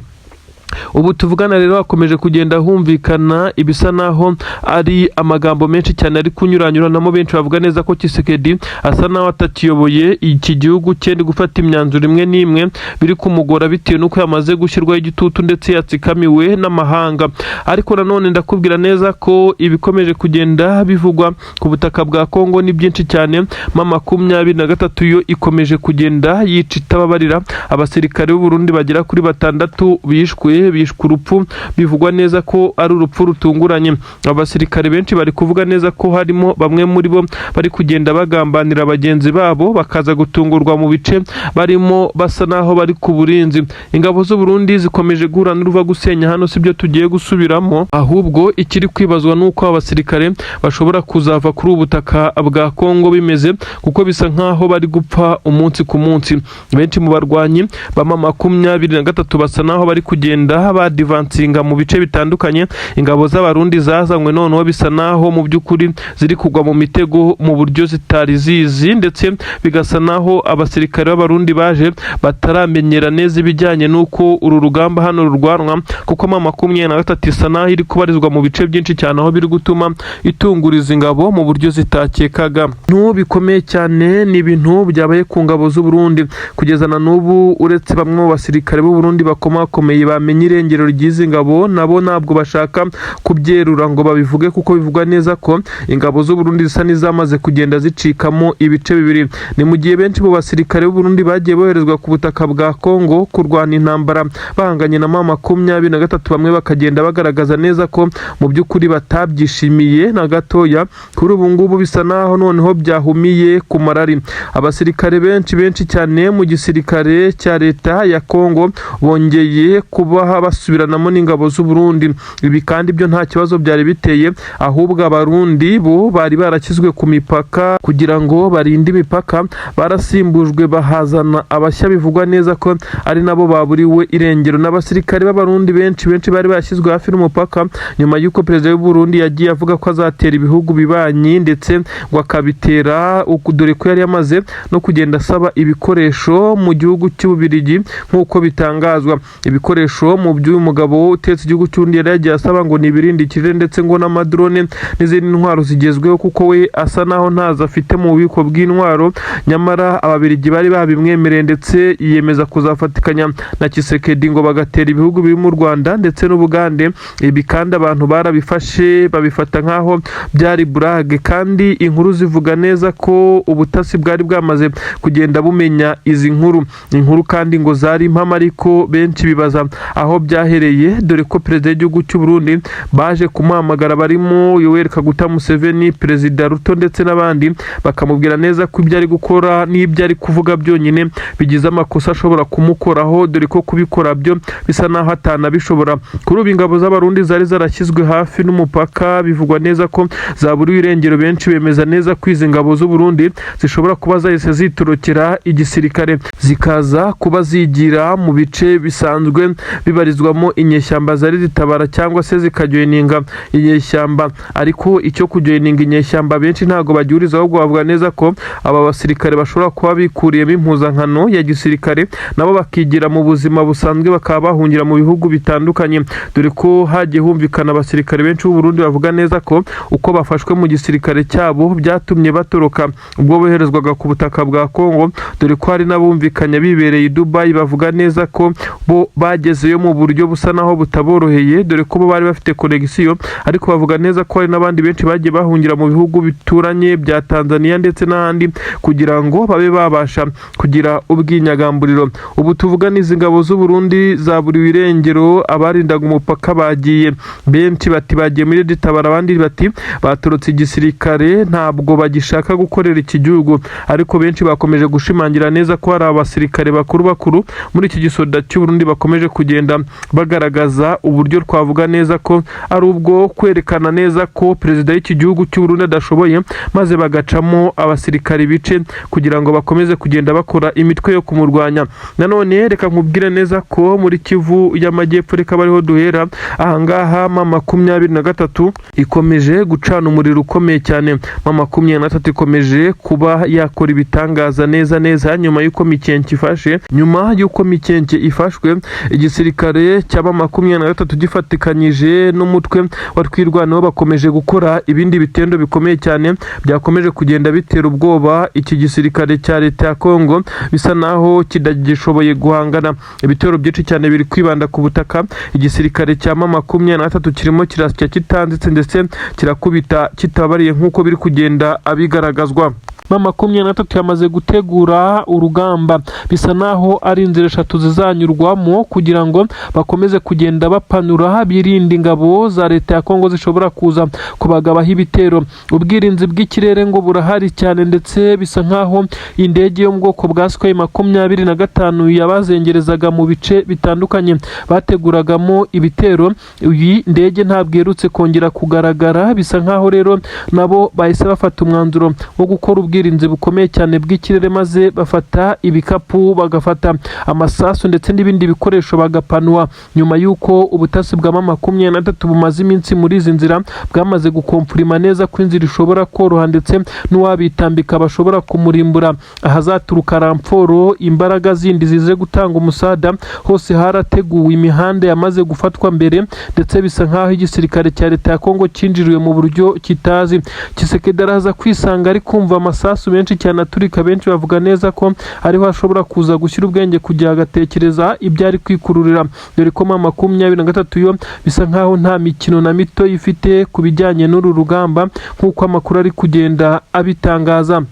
Ubu tuvugana rero hakomeje kugenda humvikana ibisa naho ari amagambo menshi cyane ari kunyuranyuranamo. Benshi bavuga neza ko Tshisekedi asa naho atakiyoboye iki gihugu cye, ndi gufata imyanzuro imwe n'imwe biri kumugora bitewe n'uko yamaze gushyirwaho igitutu ndetse yatsikamiwe n'amahanga. Ariko nanone ndakubwira neza ko ibikomeje kugenda bivugwa ku butaka bwa Kongo ni byinshi cyane. M23 yo ikomeje kugenda yica itababarira. Abasirikare b'u Burundi bagera kuri batandatu bishwe urupfu bivugwa neza ko ari urupfu rutunguranye. Abasirikare benshi bari kuvuga neza ko harimo bamwe muri bo bari kugenda bagambanira bagenzi babo, bakaza gutungurwa mu bice barimo basa naho bari ku burinzi. Ingabo z'u Burundi zikomeje guhura n'uruva gusenya. Hano sibyo tugiye gusubiramo, ahubwo ikiri kwibazwa ni uko abasirikare bashobora kuzava kuri ubu butaka bwa Kongo bimeze, kuko bisa nkaho bari gupfa umunsi ku munsi. Benshi mu barwanyi ba M23 basa naho bari kugenda badivansinga mu bice bitandukanye. Ingabo z'Abarundi zazanywe noneho bisa naho mu by'ukuri ziri kugwa mu mitego mu buryo zitari zizi, ndetse bigasa naho abasirikare b'Abarundi baje bataramenyera neza ibijyanye n'uko uru rugamba hano rurwanwa, kuko M23 isa naho iri kubarizwa mu bice byinshi cyane, aho biri gutuma itunguriza ingabo mu buryo zitakekaga. Ibintu bikomeye cyane ni ibintu byabaye ku ngabo z'u Burundi. Kugeza na n'ubu, uretse bamwe mu basirikare b'u Burundi bakomakomeye bamenye irengero ry'izi ngabo, nabo ntabwo bashaka kubyerura ngo babivuge, kuko bivugwa neza ko ingabo z'u Burundi zisa n'izamaze kugenda zicikamo ibice bibiri. Ni mu gihe benshi mu basirikare b'u Burundi bagiye boherezwa ku butaka bwa Kongo kurwana intambara bahanganye na M23, bamwe bakagenda bagaragaza neza ko mu by'ukuri batabyishimiye na gatoya. Kuri ubu ngubu bisa naho noneho byahumiye ku marari. Abasirikare benshi benshi cyane mu gisirikare cya leta ya Kongo bongeye kuba vuba aha basubiranamo n'ingabo z'u Burundi. Ibi kandi byo nta kibazo byari biteye, ahubwo Abarundi bo bari barashyizwe ku mipaka kugira ngo barinde imipaka barasimbujwe, bahazana abashya, bivugwa neza ko ari nabo baburiwe irengero. N'abasirikare b'Abarundi benshi benshi bari bashyizwe hafi n'umupaka nyuma y'uko perezida w'u Burundi yagiye avuga ko azatera ibihugu bibanyi, ndetse ngo akabitera, dore ko yari yamaze no kugenda asaba ibikoresho mu gihugu cy'Ububirigi. Nk'uko bitangazwa, ibikoresho mu by'uyu mugabo utetse igihugu cy'Uburundi yari yagiye asaba ngo ni ibirindi ikirere, ndetse ngo n'amadrone n'izindi ntwaro zigezweho, kuko we asa naho ntazo afite mu bubiko bw'intwaro. Nyamara Ababirigi bari babimwemereye, ndetse yiyemeza kuzafatikanya na Tshisekedi ngo bagatera ibihugu biri mu Rwanda ndetse n'Ubugande. Ibi kandi abantu barabifashe babifata nk'aho byari burage, kandi inkuru zivuga neza ko ubutasi bwari bwamaze kugenda bumenya izi nkuru. Inkuru kandi ngo zari impamo, ariko benshi bibaza aho byahereye, dore ko perezida w'igihugu cy'u Burundi baje kumuhamagara barimo Yoweri Kaguta Museveni, perezida Ruto ndetse n'abandi, bakamubwira neza ko ibyo ari gukora n'ibyo ari kuvuga byonyine bigize amakosa ashobora kumukoraho, dore ko kubikora byo bisa naho atanabishobora. Kuri ubu ingabo z'Abarundi zari zarashyizwe hafi n'umupaka bivugwa neza ko zaburiwe irengero. Benshi bemeza neza ko izi ngabo z'u Burundi zishobora kuba zahise zitorokera igisirikare, zikaza kuba zigira mu bice bisanzwe bibarizwamo inyeshyamba zari zitabara, cyangwa se zikajoininga inyeshyamba. Ariko icyo kujoininga inyeshyamba benshi ntabwo bagihuriza, ahubwo bavuga neza ko aba basirikare bashobora kuba bikuriyemo impuzankano ya gisirikare, nabo bakigira mu buzima busanzwe, bakaba bahungira mu bihugu bitandukanye, dore ko hagiye humvikana abasirikare benshi b'u Burundi bavuga neza ko uko bafashwe mu gisirikare cyabo byatumye batoroka ubwo boherezwaga ku butaka bwa Kongo, dore ko hari n'abumvikanye bibereye i Dubai bavuga neza ko bo bagezeyo mu buryo busa naho butaboroheye, dore ko bo bari bafite connexion. Ariko bavuga neza ko hari n'abandi benshi bagiye bahungira mu bihugu bituranye bya Tanzania ndetse n'ahandi kugira ngo babe babasha kugira ubwinyagamburiro. Ubu tuvuga n'izi ngabo z'u Burundi zaburiwe irengero, abarindaga umupaka bagiye. Benshi bati bagiye muri Tabara, abandi bati batorotse igisirikare, ntabwo bagishaka gukorera iki gihugu. Ariko benshi bakomeje gushimangira neza ko hari abasirikare bakuru bakuru muri iki gisoda cy'u Burundi bakomeje kugenda bagaragaza uburyo twavuga neza ko ari ubwo kwerekana neza ko perezida w'iki gihugu cy'u Burundi adashoboye, maze bagacamo abasirikare ibice kugira ngo bakomeze kugenda bakora imitwe yo kumurwanya. Nanone reka nkubwire neza ko muri Kivu y'Amajyepfo, reka bariho duhera ahangaha, M23 ikomeje gucana umuriro ukomeye cyane. M23 ikomeje kuba yakora ibitangaza neza neza nyuma y'uko Mikenke ifashe. Nyuma y'uko Mikenke ifashwe, igisirikare cya M23 gifatikanyije n'umutwe wa Twirwaneho bakomeje gukora ibindi bitendo bikomeye cyane byakomeje kugenda bitera ubwoba iki gisirikare cya leta ya Kongo, bisa naho kidagishoboye guhangana. Ibitero byinshi cyane biri kwibanda ku butaka. Igisirikare cya M23 kirimo kirasya kitanditse, ndetse kirakubita kitabariye, nk'uko biri kugenda abigaragazwa. M23 yamaze gutegura urugamba, bisa naho ari inzira eshatu zizanyurwamo kugira ngo bakomeze kugenda bapanura, birinda ingabo za leta ya Kongo zishobora kuza kubagabaho ibitero. Ubwirinzi bw'ikirere ngo burahari cyane, ndetse bisa nkaho indege yo mu bwoko bwa Sukhoi 25 yabazengerezaga mu bice bitandukanye bateguragamo ibitero. Iyi ndege ntabwo iherutse kongera kugaragara. Bisa nkaho rero nabo bahise bafata umwanzuro wo gukora ubwirinzi bukomeye cyane bw'ikirere, maze bafata ibikapu, bagafata amasasu ndetse n'ibindi bikoresho, bagapanwa, nyuma y'uko ubutasi bwa M23 bumaze iminsi muri izi nzira bwamaze guconfirma neza ko inzira ishobora koroha, ndetse n'uwabitambika bashobora kumurimbura. Ahazaturuka renfort, imbaraga zindi zize gutanga umusada, hose harateguwe, imihanda yamaze gufatwa mbere, ndetse bisa nkaho igisirikare cya leta ya Kongo cyinjiriwe mu buryo kitazi. Tshisekedi araza kwisanga ari kumva amasasu menshi cyane aturika. Benshi bavuga neza ko ariho ashobora kuza gushyira ubwenge kugira agatekereza ibyo ari kwikururira, dore ko M23 yo bisa nkaho nta mikino na mito ifite ku bijyanye n'uru rugamba, nk'uko amakuru ari kugenda abitangaza.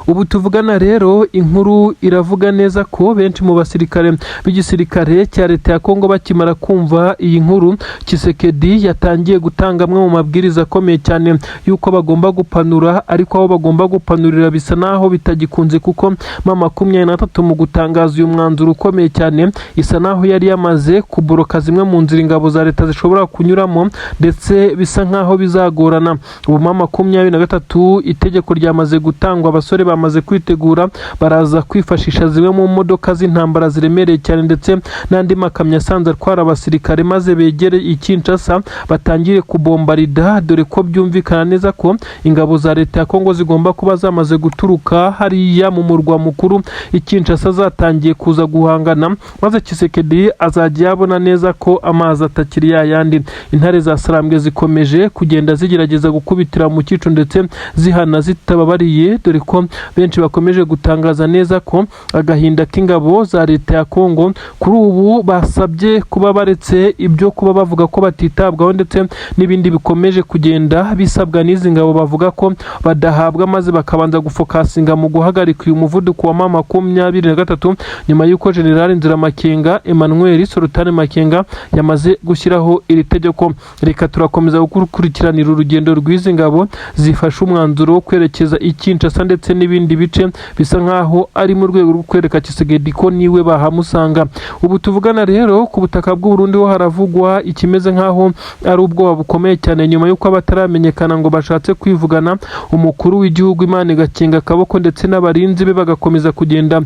Ubu tuvugana rero, inkuru iravuga neza ko benshi mu basirikare b'igisirikare cya leta ya Kongo bakimara kumva iyi nkuru, Tshisekedi yatangiye gutanga amwe mu mabwiriza akomeye cyane y'uko bagomba gupanura, ariko aho bagomba gupanurira bisa naho bitagikunze, kuko M23 mu gutangaza uyu mwanzuro ukomeye cyane isa naho yari yamaze kuboroka zimwe mu nzira ingabo za leta zishobora kunyuramo, ndetse bisa nkaho bizagorana. Ubu M23 itegeko ryamaze gutangwa, abasore bamaze kwitegura, baraza kwifashisha zimwe mu modoka z'intambara ziremereye cyane ndetse n'andi makamyo asanzwe atwara abasirikare, maze begere i Kinshasa batangire kubombarida, dore ko byumvikana neza ko ingabo za leta ya Kongo zigomba kuba zamaze guturuka hariya mu murwa mukuru i Kinshasa, zatangiye kuza guhangana, maze Tshisekedi azajya yabona neza ko amazi atakiri yayandi. Intare za Sarambwe zikomeje kugenda zigerageza gukubitira mu cyico ndetse zihana zitababariye, dore ko benshi bakomeje gutangaza neza ko agahinda k'ingabo za leta ya Kongo kuri ubu basabye kuba baretse ibyo kuba bavuga ko batitabwaho, ndetse n'ibindi bikomeje kugenda bisabwa n'izi ngabo bavuga ko badahabwa, maze bakabanza gufokasinga mu guhagarika uyu muvuduko wa M23, nyuma y'uko General Nziramakenga Emmanuel Sultan Makenga yamaze gushyiraho iri tegeko. Reka turakomeza gukurikiranira urugendo rw'izi ngabo zifashe umwanzuro wo kwerekeza i Kinshasa ndetse n'ibindi bice, bisa nkaho ari mu rwego rwo kwereka Tshisekedi ko niwe bahamusanga. Ubu tuvugana rero, ku butaka bw'u Burundi ho haravugwa ikimeze nkaho ari ubwoba bukomeye cyane, nyuma y'uko abataramenyekana ngo bashatse kwivugana umukuru w'igihugu, Imana igakinga akaboko, ndetse n'abarinzi be bagakomeza kugenda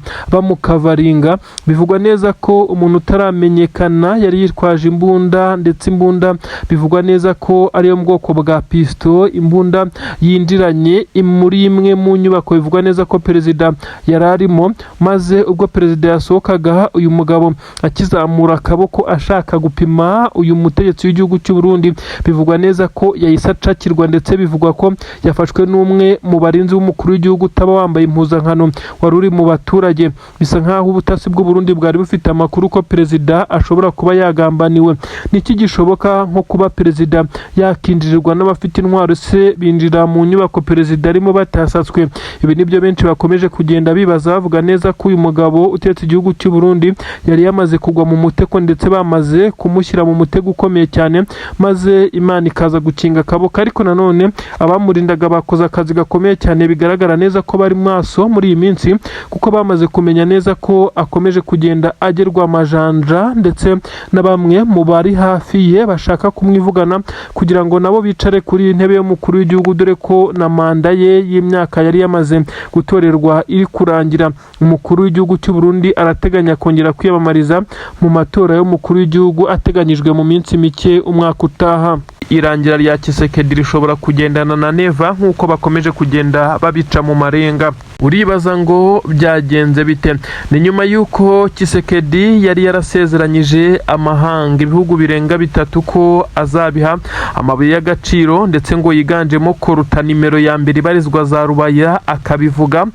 bamukavaringa. Bivugwa neza ko umuntu utaramenyekana yari yitwaje imbunda, ndetse imbunda bivugwa neza ko ariyo mu bwoko bwa pisto, imbunda yinjiranye muri imwe mu nyubako bivugwa neza ko perezida yari arimo, maze ubwo perezida yasohokaga, uyu mugabo akizamura akaboko ashaka gupima uyu mutegetsi w'igihugu cy'u Burundi, bivugwa neza ko yahise acakirwa, ndetse bivugwa ko yafashwe n'umwe mu barinzi b'umukuru w'igihugu utaba wambaye impuzankano wari uri mu baturage. Bisa nk'aho ubutasi bw'u Burundi bwari bufite amakuru ko perezida ashobora kuba yagambaniwe. Niki gishoboka nko kuba perezida yakinjirirwa n'abafite intwaro se binjira mu nyubako perezida arimo batasatswe? Ibi nibyo benshi bakomeje kugenda bibaza, bavuga neza ko uyu mugabo utetse igihugu cy'u Burundi yari yamaze kugwa mu mutego, ndetse bamaze kumushyira mu mutego ukomeye cyane, maze Imana ikaza gukinga akaboko. Ariko nanone abamurindaga bakoze akazi gakomeye cyane, bigaragara neza ko bari maso muri iyi minsi, kuko bamaze kumenya neza ko akomeje kugenda agerwa amajanja, ndetse na bamwe mu bari hafi ye bashaka kumwivugana kugira ngo nabo bicare kuri iyi ntebe y'umukuru w'igihugu, dore ko na manda ye y'imyaka yari yamaze gutorerwa iri kurangira. Umukuru w'igihugu cy'u Burundi arateganya kongera kwiyamamariza mu matora y'umukuru w'igihugu ateganyijwe mu minsi mike umwaka utaha. Irangira rya Tshisekedi rishobora kugendana na Neva nk'uko bakomeje kugenda babica mu marenga. Uribaza ngo byagenze bite? Ni nyuma y'uko Tshisekedi yari yarasezeranyije amahanga, ibihugu birenga bitatu, ko azabiha amabuye y'agaciro, ndetse ngo yiganjemo koruta nimero ya mbere ibarizwa za Rubaya, akabivuga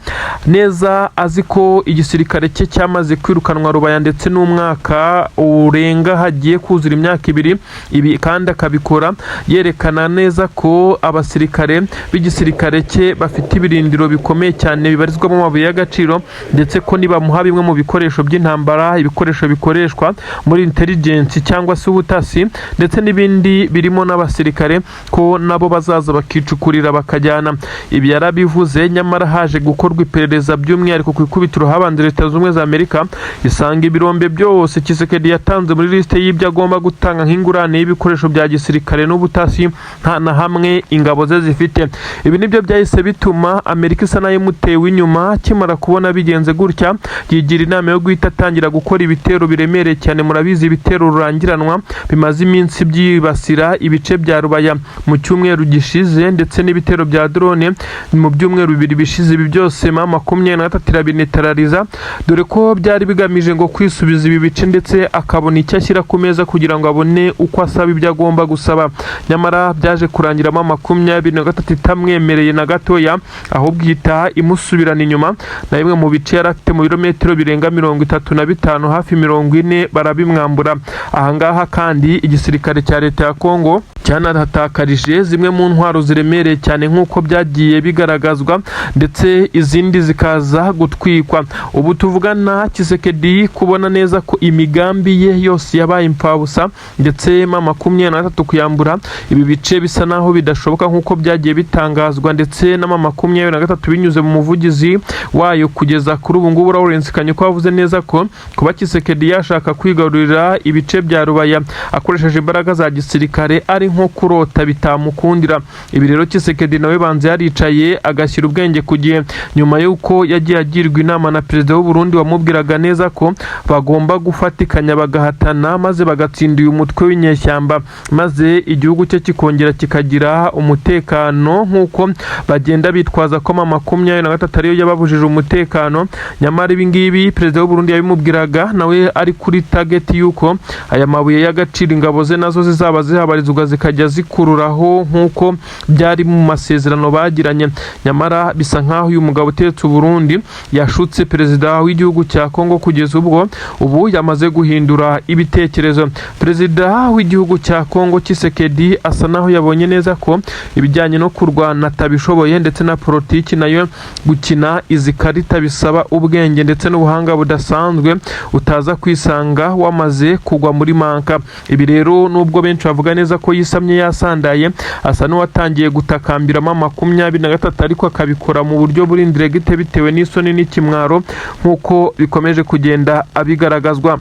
neza azi ko igisirikare cye cyamaze kwirukanwa Rubaya, ndetse n'umwaka urenga hagiye kuzura imyaka 2. Ibi kandi akabikora yerekana neza ko abasirikare b'igisirikare cye bafite ibirindiro bikomeye cyane bibarizwamo amabuye y'agaciro, ndetse ko nibamuha bimwe mu bikoresho by'intambara, ibikoresho bikoreshwa muri intelligence cyangwa se ubutasi, ndetse n'ibindi birimo n'abasirikare, ko nabo bazaza bakicukurira bakajyana. Ibi yarabivuze, nyamara haje gukorwa iperereza, by'umwihariko ku ikubitiro habanje Leta Zunze Ubumwe za Amerika, isanga ibirombe byose Tshisekedi yatanze muri lisite y'ibyo agomba gutanga nk'ingurane y'ibikoresho bya gisirikare n'ubutasi nta na hamwe ingabo ze zifite. Ibi nibyo byahise bituma Amerika isa nayo imutewe inyuma. Akimara kubona bigenze gutya, yigira inama yo guhita atangira gukora ibitero biremereye cyane. Murabizi, ibitero rurangiranwa bimaze iminsi byibasira ibice bya Rubaya mu cyumweru gishize, ndetse n'ibitero bya drone mu byumweru 2 bishize. Ibi byose M23 irabinetarariza, dore ko byari bigamije ngo kwisubiza ibi bice, ndetse akabona icyo ashyira ku meza kugira ngo abone uko asaba ibyo agomba gusaba. Nyamara byaje kurangira M23 itamwemereye na gatoya, ahubwo ihita imusubirana inyuma, na bimwe mu bice yari afite mu birometero birenga 35, hafi 40, barabimwambura. Ahangaha kandi igisirikare cya leta ya Kongo Cyanahatakarije zimwe mu ntwaro ziremereye cyane nk'uko byagiye bigaragazwa, ndetse izindi zikaza gutwikwa. Ubu tuvugana, Tshisekedi kubona neza ko imigambi ye yose yabaye imfabusa, ndetse M23 kuyambura ibi bice bisa naho bidashoboka nk'uko byagiye bitangazwa ndetse na M23 binyuze mu muvugizi wayo kugeza kuri ubu ngubu, Lawrence Kanyuka, wavuze neza ko kuba Tshisekedi yashaka kwigarurira ibice bya Rubaya akoresheje imbaraga za gisirikare ari nko kurota, bitamukundira. Ibi rero Tshisekedi nawe banze yaricaye agashyira ubwenge ku gihe, nyuma y'uko yagiye agirwa inama na perezida w'u Burundi wamubwiraga neza ko bagomba gufatikanya bagahatana maze bagatsinda uyu mutwe w'inyeshyamba, maze igihugu cye kikongera kikagira umutekano, nk'uko bagenda bitwaza ko M23 ariyo yababujije umutekano. Nyamara ibi ngibi perezida w'u Burundi yabimubwiraga nawe ari kuri target y'uko aya mabuye y'agaciro ingabo ze nazo zizaba zihabarizwa, zikajya zikururaho nk'uko byari mu masezerano bagiranye. Nyamara bisa nk'aho uyu mugabo uteretse u Burundi yashutse perezida w'igihugu cya Kongo, kugeza ubwo ubu yamaze guhindura ibitekerezo. Perezida w'igihugu cya Kongo Tshisekedi asa naho yabonye neza ko ibijyanye no kurwana atabishoboye, ndetse na politiki nayo gukina izi karita bisaba ubwenge ndetse n'ubuhanga budasanzwe, utaza kwisanga wamaze kugwa muri manka. Ibi rero, nubwo benshi bavuga neza ko yisamye yasandaye, asa n'uwatangiye gutakambira M23, ariko akabikora mu buryo buri indirect bitewe n'isoni n'ikimwaro nk'uko bikomeje kugenda abigaragazwa.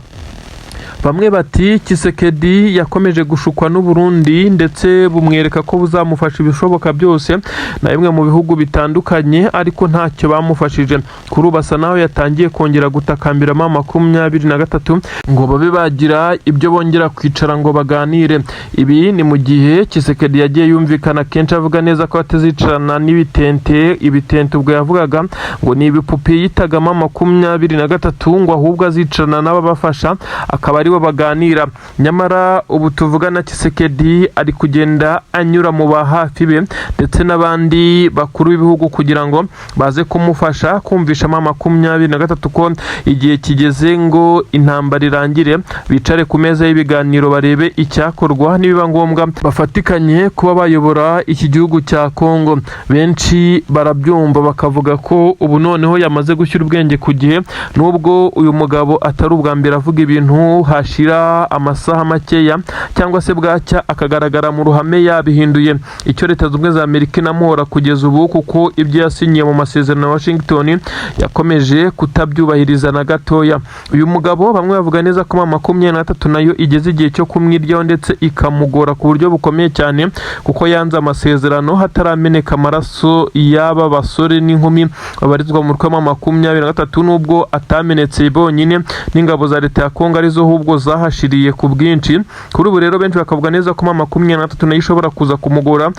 Bamwe bati Tshisekedi yakomeje gushukwa n'u Burundi, ndetse bumwereka ko buzamufasha ibishoboka byose na bimwe mu bihugu bitandukanye, ariko ntacyo bamufashije. Kuri ubu asa naho yatangiye kongera gutakambira M23 ngo babe bagira ibyo bongera kwicara ngo baganire. Ibi ni mu gihe Tshisekedi yagiye yumvikana kenshi avuga neza ko atazicarana n'ibitente. Ibitente ubwo yavugaga ngo ni ibipupe yitaga M23, ngo ahubwo azicarana n'ababafasha akaba aribo baganira. Nyamara ubu tuvugana, Tshisekedi ari kugenda anyura mu ba hafi be ndetse n'abandi bakuru b'ibihugu kugira ngo baze kumufasha kumvisha M23 ko igihe kigeze ngo intambara irangire, bicare ku meza y'ibiganiro barebe icyakorwa, nibiba ngombwa bafatikanye kuba bayobora iki gihugu cya Kongo. Benshi barabyumva bakavuga ko ubu noneho yamaze gushyira ubwenge ku gihe, nubwo uyu mugabo atari ubwa mbere avuga ibintu hashira amasaha makeya cyangwa se bwacya akagaragara mu ruhame yabihinduye. Icyo Leta Zunze Ubumwe za Amerika inamuhora kugeza ubu, kuko ibyo yasinyiye mu masezerano ya Washington yakomeje kutabyubahiriza na gatoya. Uyu mugabo bamwe bavuga neza ko M23 nayo igeze igihe cyo kumwiryaho, ndetse ikamugora ku buryo bukomeye cyane, kuko yanze amasezerano hatarameneka amaraso y'aba basore n'inkumi babarizwa mu mutwe wa M23, nubwo atamenetse bonyine, n'ingabo za leta ya Kongo arizo ahubwo zahashiriye ku bwinshi. Kuri ubu rero benshi bakavuga neza ko M23 nayo ishobora kuza kumugora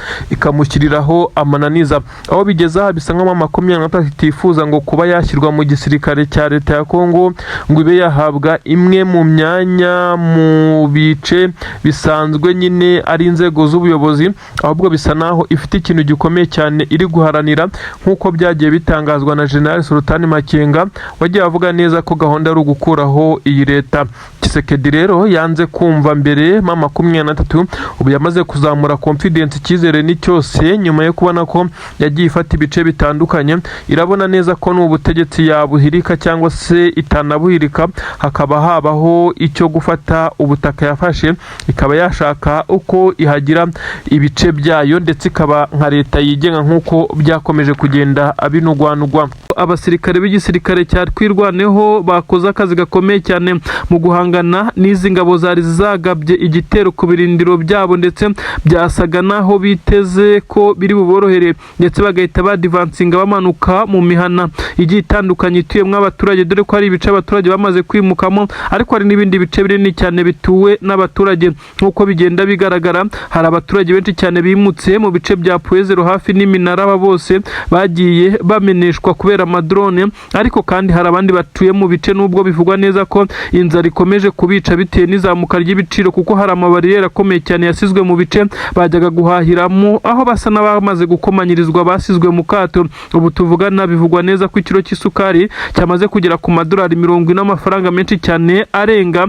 ikamushyiriraho amananiza. Aho bigeze aha, bisa nkaho M23 itifuza ngo kuba yashyirwa mu gisirikare cya leta ya Kongo ngo ibe yahabwa imwe mu myanya mu bice bisanzwe nyine ari inzego z'ubuyobozi, ahubwo bisa naho ifite ikintu gikomeye cyane iri guharanira, nk'uko byagiye bitangazwa na General Sultani Makenga wagiye avuga neza ko gahunda ari ugukuraho iyi leta. Tshisekedi rero yanze kumva mbere M23, ubu yamaze kuzamura confidence, icyizere ni cyose, nyuma yo kubona ko yagiye ifata ibice bitandukanye. Irabona neza ko n'ubutegetsi yabuhirika cyangwa se itanabuhirika, hakaba habaho icyo gufata ubutaka yafashe, ikaba yashaka uko ihagira ibice byayo, ndetse ikaba nka leta yigenga nk'uko byakomeje kugenda binugwanugwa. Abasirikare b'igisirikare cya Twirwaneho bakoze akazi gakomeye cyane mu guhangana n'izi ngabo zari zagabye igitero ku birindiro byabo, ndetse byasaga naho biteze ko biri buborohere, ndetse bagahita badivansinga bamanuka mu mihana igiye itandukanye ituyemo abaturage, dore ko hari ibice abaturage bamaze kwimukamo, ariko hari n'ibindi bice binini cyane bituwe n'abaturage. Nk'uko bigenda bigaragara, hari abaturage benshi cyane bimutse mu bice bya Point Zéro hafi n'iminara. Aba bose bagiye bameneshwa kubera Amadrone, ariko kandi hari abandi batuye mu bice nubwo bivugwa neza ko inzara ikomeje kubica bitewe n'izamuka ry'ibiciro, kuko hari amabariyeri akomeye cyane yasizwe mu bice bajyaga guhahiramo, aho basa n'abamaze gukomanyirizwa, basizwe mu kato. Ubu tuvugana bivugwa neza ko ikiro cy'isukari cyamaze kugera ku madolari 40, amafaranga menshi cyane arenga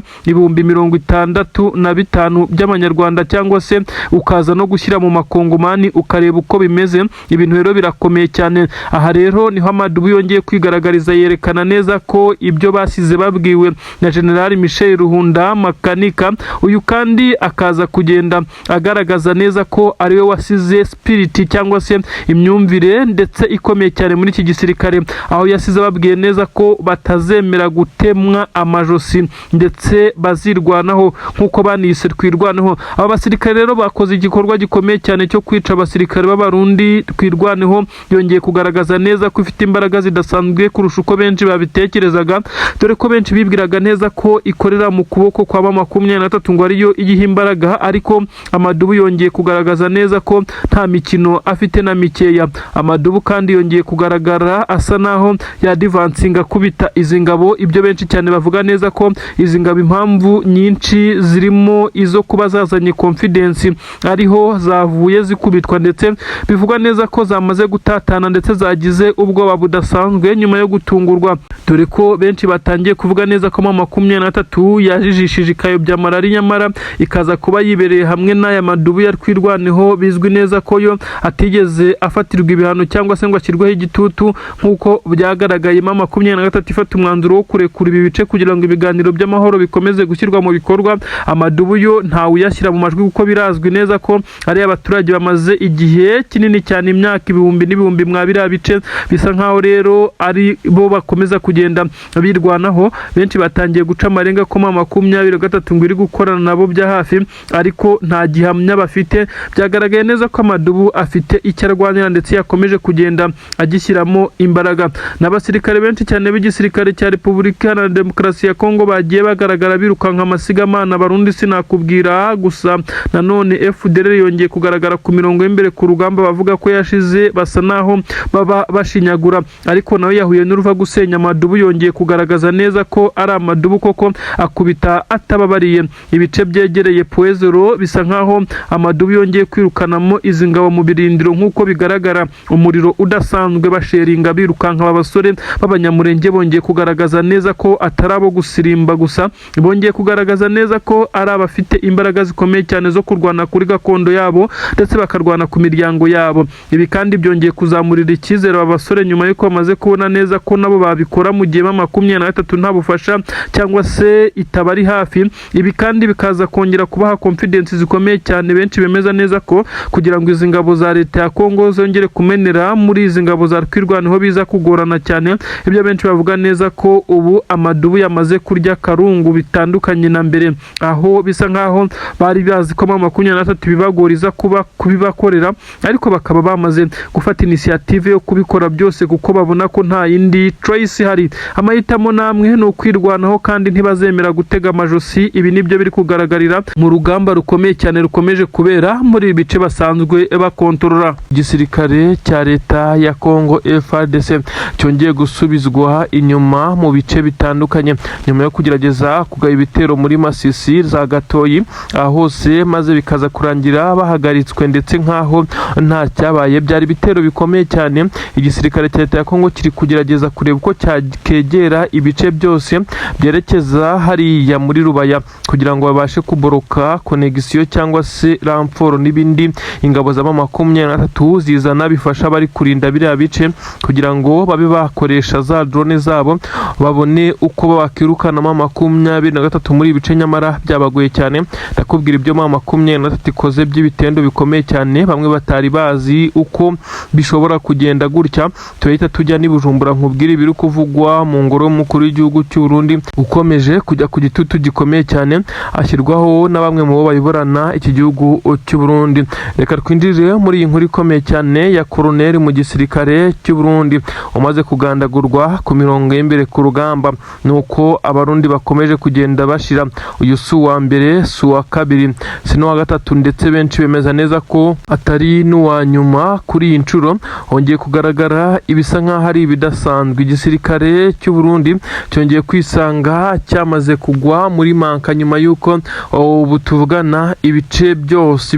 65,000 by'amanyarwanda, cyangwa se ukaza no gushyira mu makongomani ukareba uko bimeze. Ibintu rero birakomeye cyane. Aha rero niho Amadubu yongeye kwigaragariza, yerekana neza ko ibyo basize babwiwe na General Michel Ruhunda Makanika, uyu kandi akaza kugenda agaragaza neza ko ariwe wasize spirit cyangwa se imyumvire ndetse ikomeye cyane muri iki gisirikare, aho yasize ababwiye neza ko batazemera gutemwa amajosi ndetse bazirwanaho nk'uko banise Twirwaneho. Aba basirikare rero bakoze igikorwa gikomeye cyane cyo kwica abasirikare b'Abarundi. Twirwaneho yongeye kugaragaza neza ko ifite imbaraga zidasanzwe kurusha uko benshi babitekerezaga, dore ko benshi bibwiraga neza ko ikorera mu kuboko kwa M23 ngo ariyo iyiha imbaraga, ariko Amadubu yongeye kugaragaza neza ko nta mikino afite na mikeya. Amadubu kandi yongeye kugaragara asa naho yadivansinga akubita izi ngabo, ibyo benshi cyane bavuga neza ko izi ngabo impamvu nyinshi zirimo izo kuba zazanye confidence ariho zavuye zikubitwa, ndetse bivugwa neza ko zamaze gutatana ndetse zagize ubwoba budasanzwe nyuma yo gutungurwa, dore ko benshi batangiye kuvuga neza ko M23 yajijishije ikayobya malari, nyamara ikaza kuba yibereye hamwe n'aya madubu ya Twirwaneho, bizwi neza ko yo atigeze afatirwa ibihano cyangwa se ngo ashyirweho igitutu nk'uko byagaragaye M23 ifata umwanzuro wo kurekura ibi bice kugira ngo ibiganiro by'amahoro bikomeze gushyirwa mu bikorwa. Amadubu yo ntawe uyashyira mu majwi, kuko birazwi neza ko ari abaturage bamaze igihe kinini cyane, imyaka ibihumbi n'ibihumbi mwa biriya bice, bisa nkaho rero ari bo bakomeza kugenda birwanaho. Benshi batangiye guca amarenga ko M23 ngo iri gukorana nabo bya hafi, ariko nta gihamya bafite. Byagaragaye neza ko Amadubu afite icyo arwanira ndetse yakomeje kugenda agishyiramo imbaraga. N'abasirikare benshi cyane b'igisirikare cya Repubulika Iharanira Demokarasi ya Kongo bagiye bagaragara birukanka amasigamana. Abarundi sinakubwira gusa. Nanone FDLR yongeye kugaragara ku mirongo y'imbere ku rugamba, bavuga ko yashize, basa naho baba bashinyagura, ariko nawe yahuye n'uruva gusenya. Amadubu yongeye kugaragaza neza ko ari amadubu koko, akubita atababariye. Ibice byegereye Point Zéro bisa nkaho amadubu yongeye kwirukanamo izi ngabo mu birindiro, nk'uko bigaragara umuriro udasanzwe basheringa birukanka. Aba basore b'Abanyamurenge bongeye kugaragaza neza ko atari abo gusirimba gusa, bongeye kugaragaza neza ko ari abafite imbaraga zikomeye cyane zo kurwana kuri gakondo yabo ndetse bakarwana ku miryango yabo. Ibi kandi byongeye kuzamurira icyizere aba basore nyuma y'uko bamaze kubona neza ko nabo babikora mu gihe M23 nta bufasha cyangwa se itaba ari hafi. Ibi kandi bikaza kongera kubaha confidence zikomeye cyane. Benshi bemeza neza ko kugira ngo izi ngabo za leta ya Kongo zongere kumenera muri izi ngabo za Twirwaneho biza kugorana cyane, ibyo benshi bavuga neza ko ubu amadubu yamaze kurya karungu, bitandukanye na mbere, aho bisa nkaho bari bazi ko M23 bibagoriza kuba kubibakorera, ariko bakaba bamaze gufata initiative yo kubikora byose, kuko babona ko nta yindi choice ihari. Amahitamo namwe ni ukwirwanaho kandi ntibazemera gutega amajosi. Ibi nibyo biri kugaragarira mu rugamba rukomeye cyane rukomeje kubera muri ibi bice basanzwe bakontorora. Igisirikare cya leta ya Congo FARDC cyongeye gusubizwa inyuma mu bice bitandukanye nyuma yo kugerageza kugaba ibitero muri Masisi, za Gatoyi, aho hose, maze bikaza kurangira bahagaritswe ndetse nk'aho nta cyabaye. Byari ibitero bikomeye cyane. Igisirikare cya leta ya Congo kiri kugerageza kureba uko cyakegera ibice byose byerekeza hariya muri Rubaya kugira ngo babashe kuboroka connexion cyangwa se renfort n'ibindi ingabo za M23 zizana bifasha abari kurinda biriya bice, kugira ngo babe bakoresha za drone zabo babone uko bakirukana M23 muri ibi bice, nyamara byabagoye cyane. Ndakubwira ibyo M23 ikoze by'ibitendo bikomeye cyane, bamwe batari bazi uko bishobora kugenda gutya. Turahita tujya n'i Bujumbura nkubwire ibiri kuvugwa mu ngoro y'umukuru w'igihugu cy'u Burundi, ukomeje kujya ku gitutu gikomeye cyane ashyirwaho na bamwe mu bo bayoborana iki gihugu cy'u Burundi. Reka twinjire muri iyi nkuru ikomeye cyane ya koroneri mu gisirikare cy'u Burundi umaze kugandagurwa ku mirongo y'imbere ku rugamba. Nuko Abarundi bakomeje kugenda bashira. Uyu si uwa mbere, si uwa kabiri, si n'uwa gatatu, ndetse benshi bemeza neza ko atari n'uwa nyuma. Kuri iyi nshuro hongeye kugaragara ibisa nk'aho ari ibidasanzwe. Igisirikare cy'u Burundi cyongeye kwisanga cyamaze kugwa muri manka nyuma y'uko ubu tuvugana ibice byose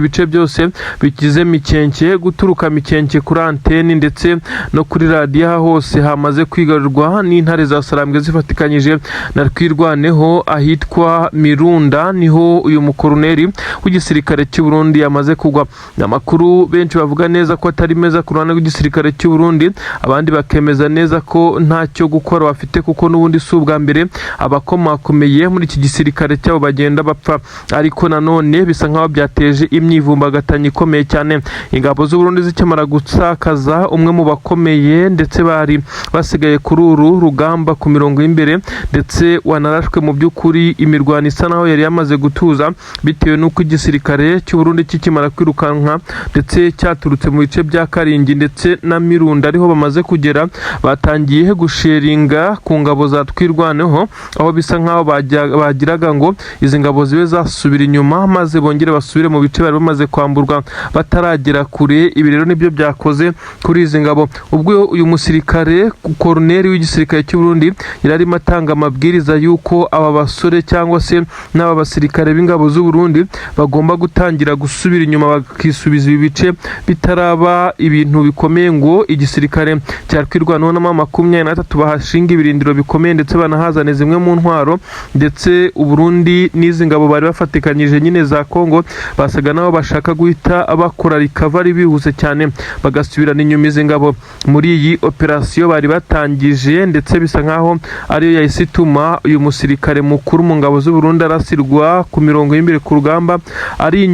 bigize Mikenke, guturuka Mikenke kuri anteni ndetse no kuri radiyo, aha hose hamaze kwigarurwa n'intare za Sarambwe zifatikanyije na Twirwaneho. Ahitwa Mirunda niho uyu mukoroneri w'igisirikare cy'u Burundi yamaze kugwa. Ni amakuru benshi bavuga neza ko atari meza ku ruhande rw'igisirikare cy'u Burundi, abandi bakemeza neza ko ntacyo gukora bafite, kuko n'ubundi si ubwa mbere abakomakomeye muri iki gisirikare cyabo bagenda bapfa. Ariko nanone bisa nkaho byateje imyivumbagatanyo ikomeye cyane. Ingabo z'u Burundi zikimara gusakaza umwe mu bakomeye ndetse bari basigaye kuri uru rugamba ku mirongo y'imbere, ndetse wanarashwe, mu by'ukuri imirwano isa naho yari yamaze gutuza, bitewe n'uko igisirikare cy'u Burundi kikimara kwirukanka ndetse cyaturutse mu bice bya Karingi ndetse na Mirunda ariho bamaze kugera, batangiye gusheringa ku ngabo za Twirwaneho, aho bisa nkaho bagiraga ngo izi ngabo zibe zasubira inyuma maze bongere basubire mu bice bari bamaze kwamburwa bataragera kure. Ibi rero nibyo byakoze kuri izi ngabo ubwo uyu musirikare koroneri w'igisirikare cy'u Burundi yari arimo atanga amabwiriza y'uko aba basore cyangwa se n'aba basirikare b'ingabo z'u Burundi bagomba gutangira gusubira inyuma bakisubiza ibi bice bitaraba ibintu bikomeye, ngo igisirikare cya Twirwaneho na M23 bahashinga ibirindiro bikomeye ndetse banahazane zimwe mu ntwaro. Ndetse u Burundi n'izi ngabo bari bafatikanyije nyine za Kongo basaga nabo bashaka guhita bakora recovery bihuse cyane, bagasubirana inyuma izi ngabo muri iyi operasiyo bari batangije. Ndetse bisa nkaho ariyo yahise ituma uyu musirikare mukuru mu ngabo z'u Burundi arasirwa ku mirongo y'imbere ku rugamba, ari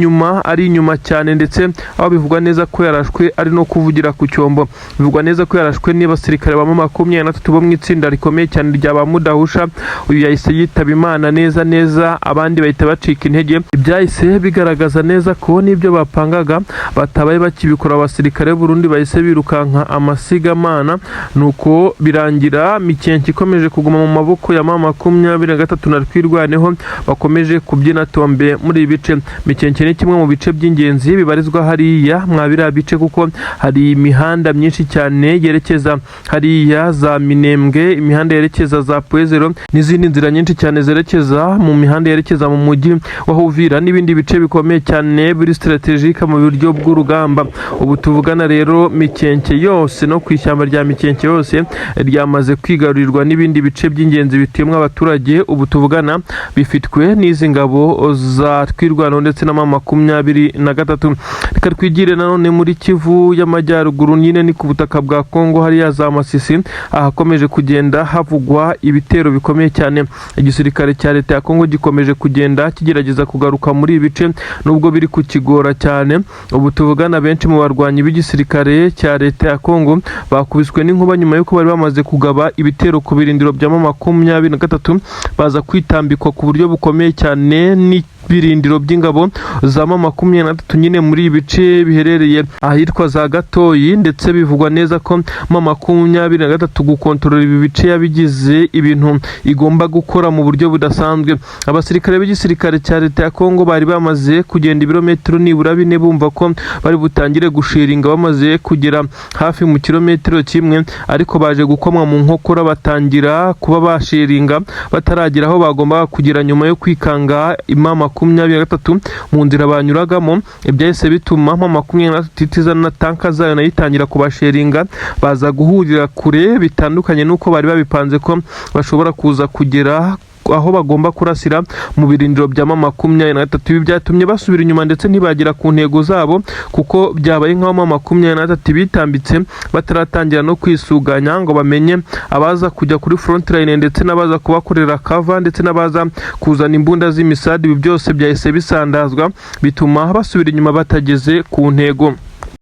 inyuma cyane, ndetse aho bivugwa neza ko yarashwe ari no kuvugira ku cyombo. Bivugwa neza ko yarashwe n'abasirikare ba M23 bo mu itsinda rikomeye cyane rya ba Mudahusha. Uyu yahise yitaba Imana neza neza, abandi bahita bacika intege. Ibyahise bigaragaza neza ko n'ibyo bapangaga batabaye bakibikora. Abasirikare b'u Burundi bahise birukanka amasigamana, nuko birangira Mikenke ikomeje kuguma mu maboko ya M23 na Twirwaneho, bakomeje kubyina tombe muri ibi bice. Mikenke ni kimwe mu bice by'ingenzi bibarizwa hariya mwa biriya bice, kuko hari imihanda myinshi cyane yerekeza hariya za Minembwe, imihanda yerekeza za Pwezero n'izindi nzira nyinshi cyane zerekeza mu mihanda yerekeza mu mujyi wa Uvira n'ibindi bice bikomeye cyane biri stratégique mu buryo bw'urugamba. Ubu tuvugana rero, Mikenke yose no ku ishyamba rya Mikenke yose ryamaze kwigarurirwa n'ibindi bice by'ingenzi bituyemo abaturage. Ubu tuvugana bifitwe n'izi ngabo za Twirwaneho ndetse na M23. Reka twigire nanone muri Kivu y'Amajyaruguru, nyine ni ku butaka bwa Kongo, hariya za Masisi, ahakomeje kugenda havugwa ibitero bikomeye cyane. Igisirikare cya leta ya Kongo gikomeje kugenda kigerageza kugaruka muri ibi bice nubwo biri kukigora cyane. Ubu tuvugana benshi mu barwanyi b'igisirikare cya leta ya Kongo bakubiswe n'inkuba nyuma y'uko bari bamaze kugaba ibitero ku birindiro bya M23, baza kwitambikwa ku buryo bukomeye cyane n'ibirindiro by'ingabo za M23 nyine muri ibi bice biherereye ahitwa za Gatoyi. Ndetse bivugwa neza ko M23 gukontorora ibi bice yabigize ibintu igomba gukora mu buryo budasanzwe. Abasirikare b'igisirikare cya leta ya Kongo bari bamaze kugenda ibirometero nibura 4, bumva ko bari butangire gusheringa bamaze kugera hafi mu kilometero 1, ariko baje gukomwa mu nkokora, batangira kuba basheringa bataragera aho bagombaga kugera, nyuma yo kwikanga M23 mu nzira banyuragamo. Ibyahise bituma M23 itizana na tanka zayo nayo itangira kubasheringa, baza guhurira kure bitandukanye n'uko bari babipanze ko bashobora kuza kugera aho bagomba kurasira mu birindiro bya M23. Ibi byatumye basubira inyuma ndetse ntibagera ku ntego zabo, kuko byabaye nk'aho M23 bitambitse bataratangira no kwisuganya ngo bamenye abaza kujya kuri front line ndetse n'abaza kubakorera cover ndetse n'abaza kuzana imbunda z'imisadi. Ibi byose byahise bisandazwa, bituma basubira inyuma batageze ku ntego.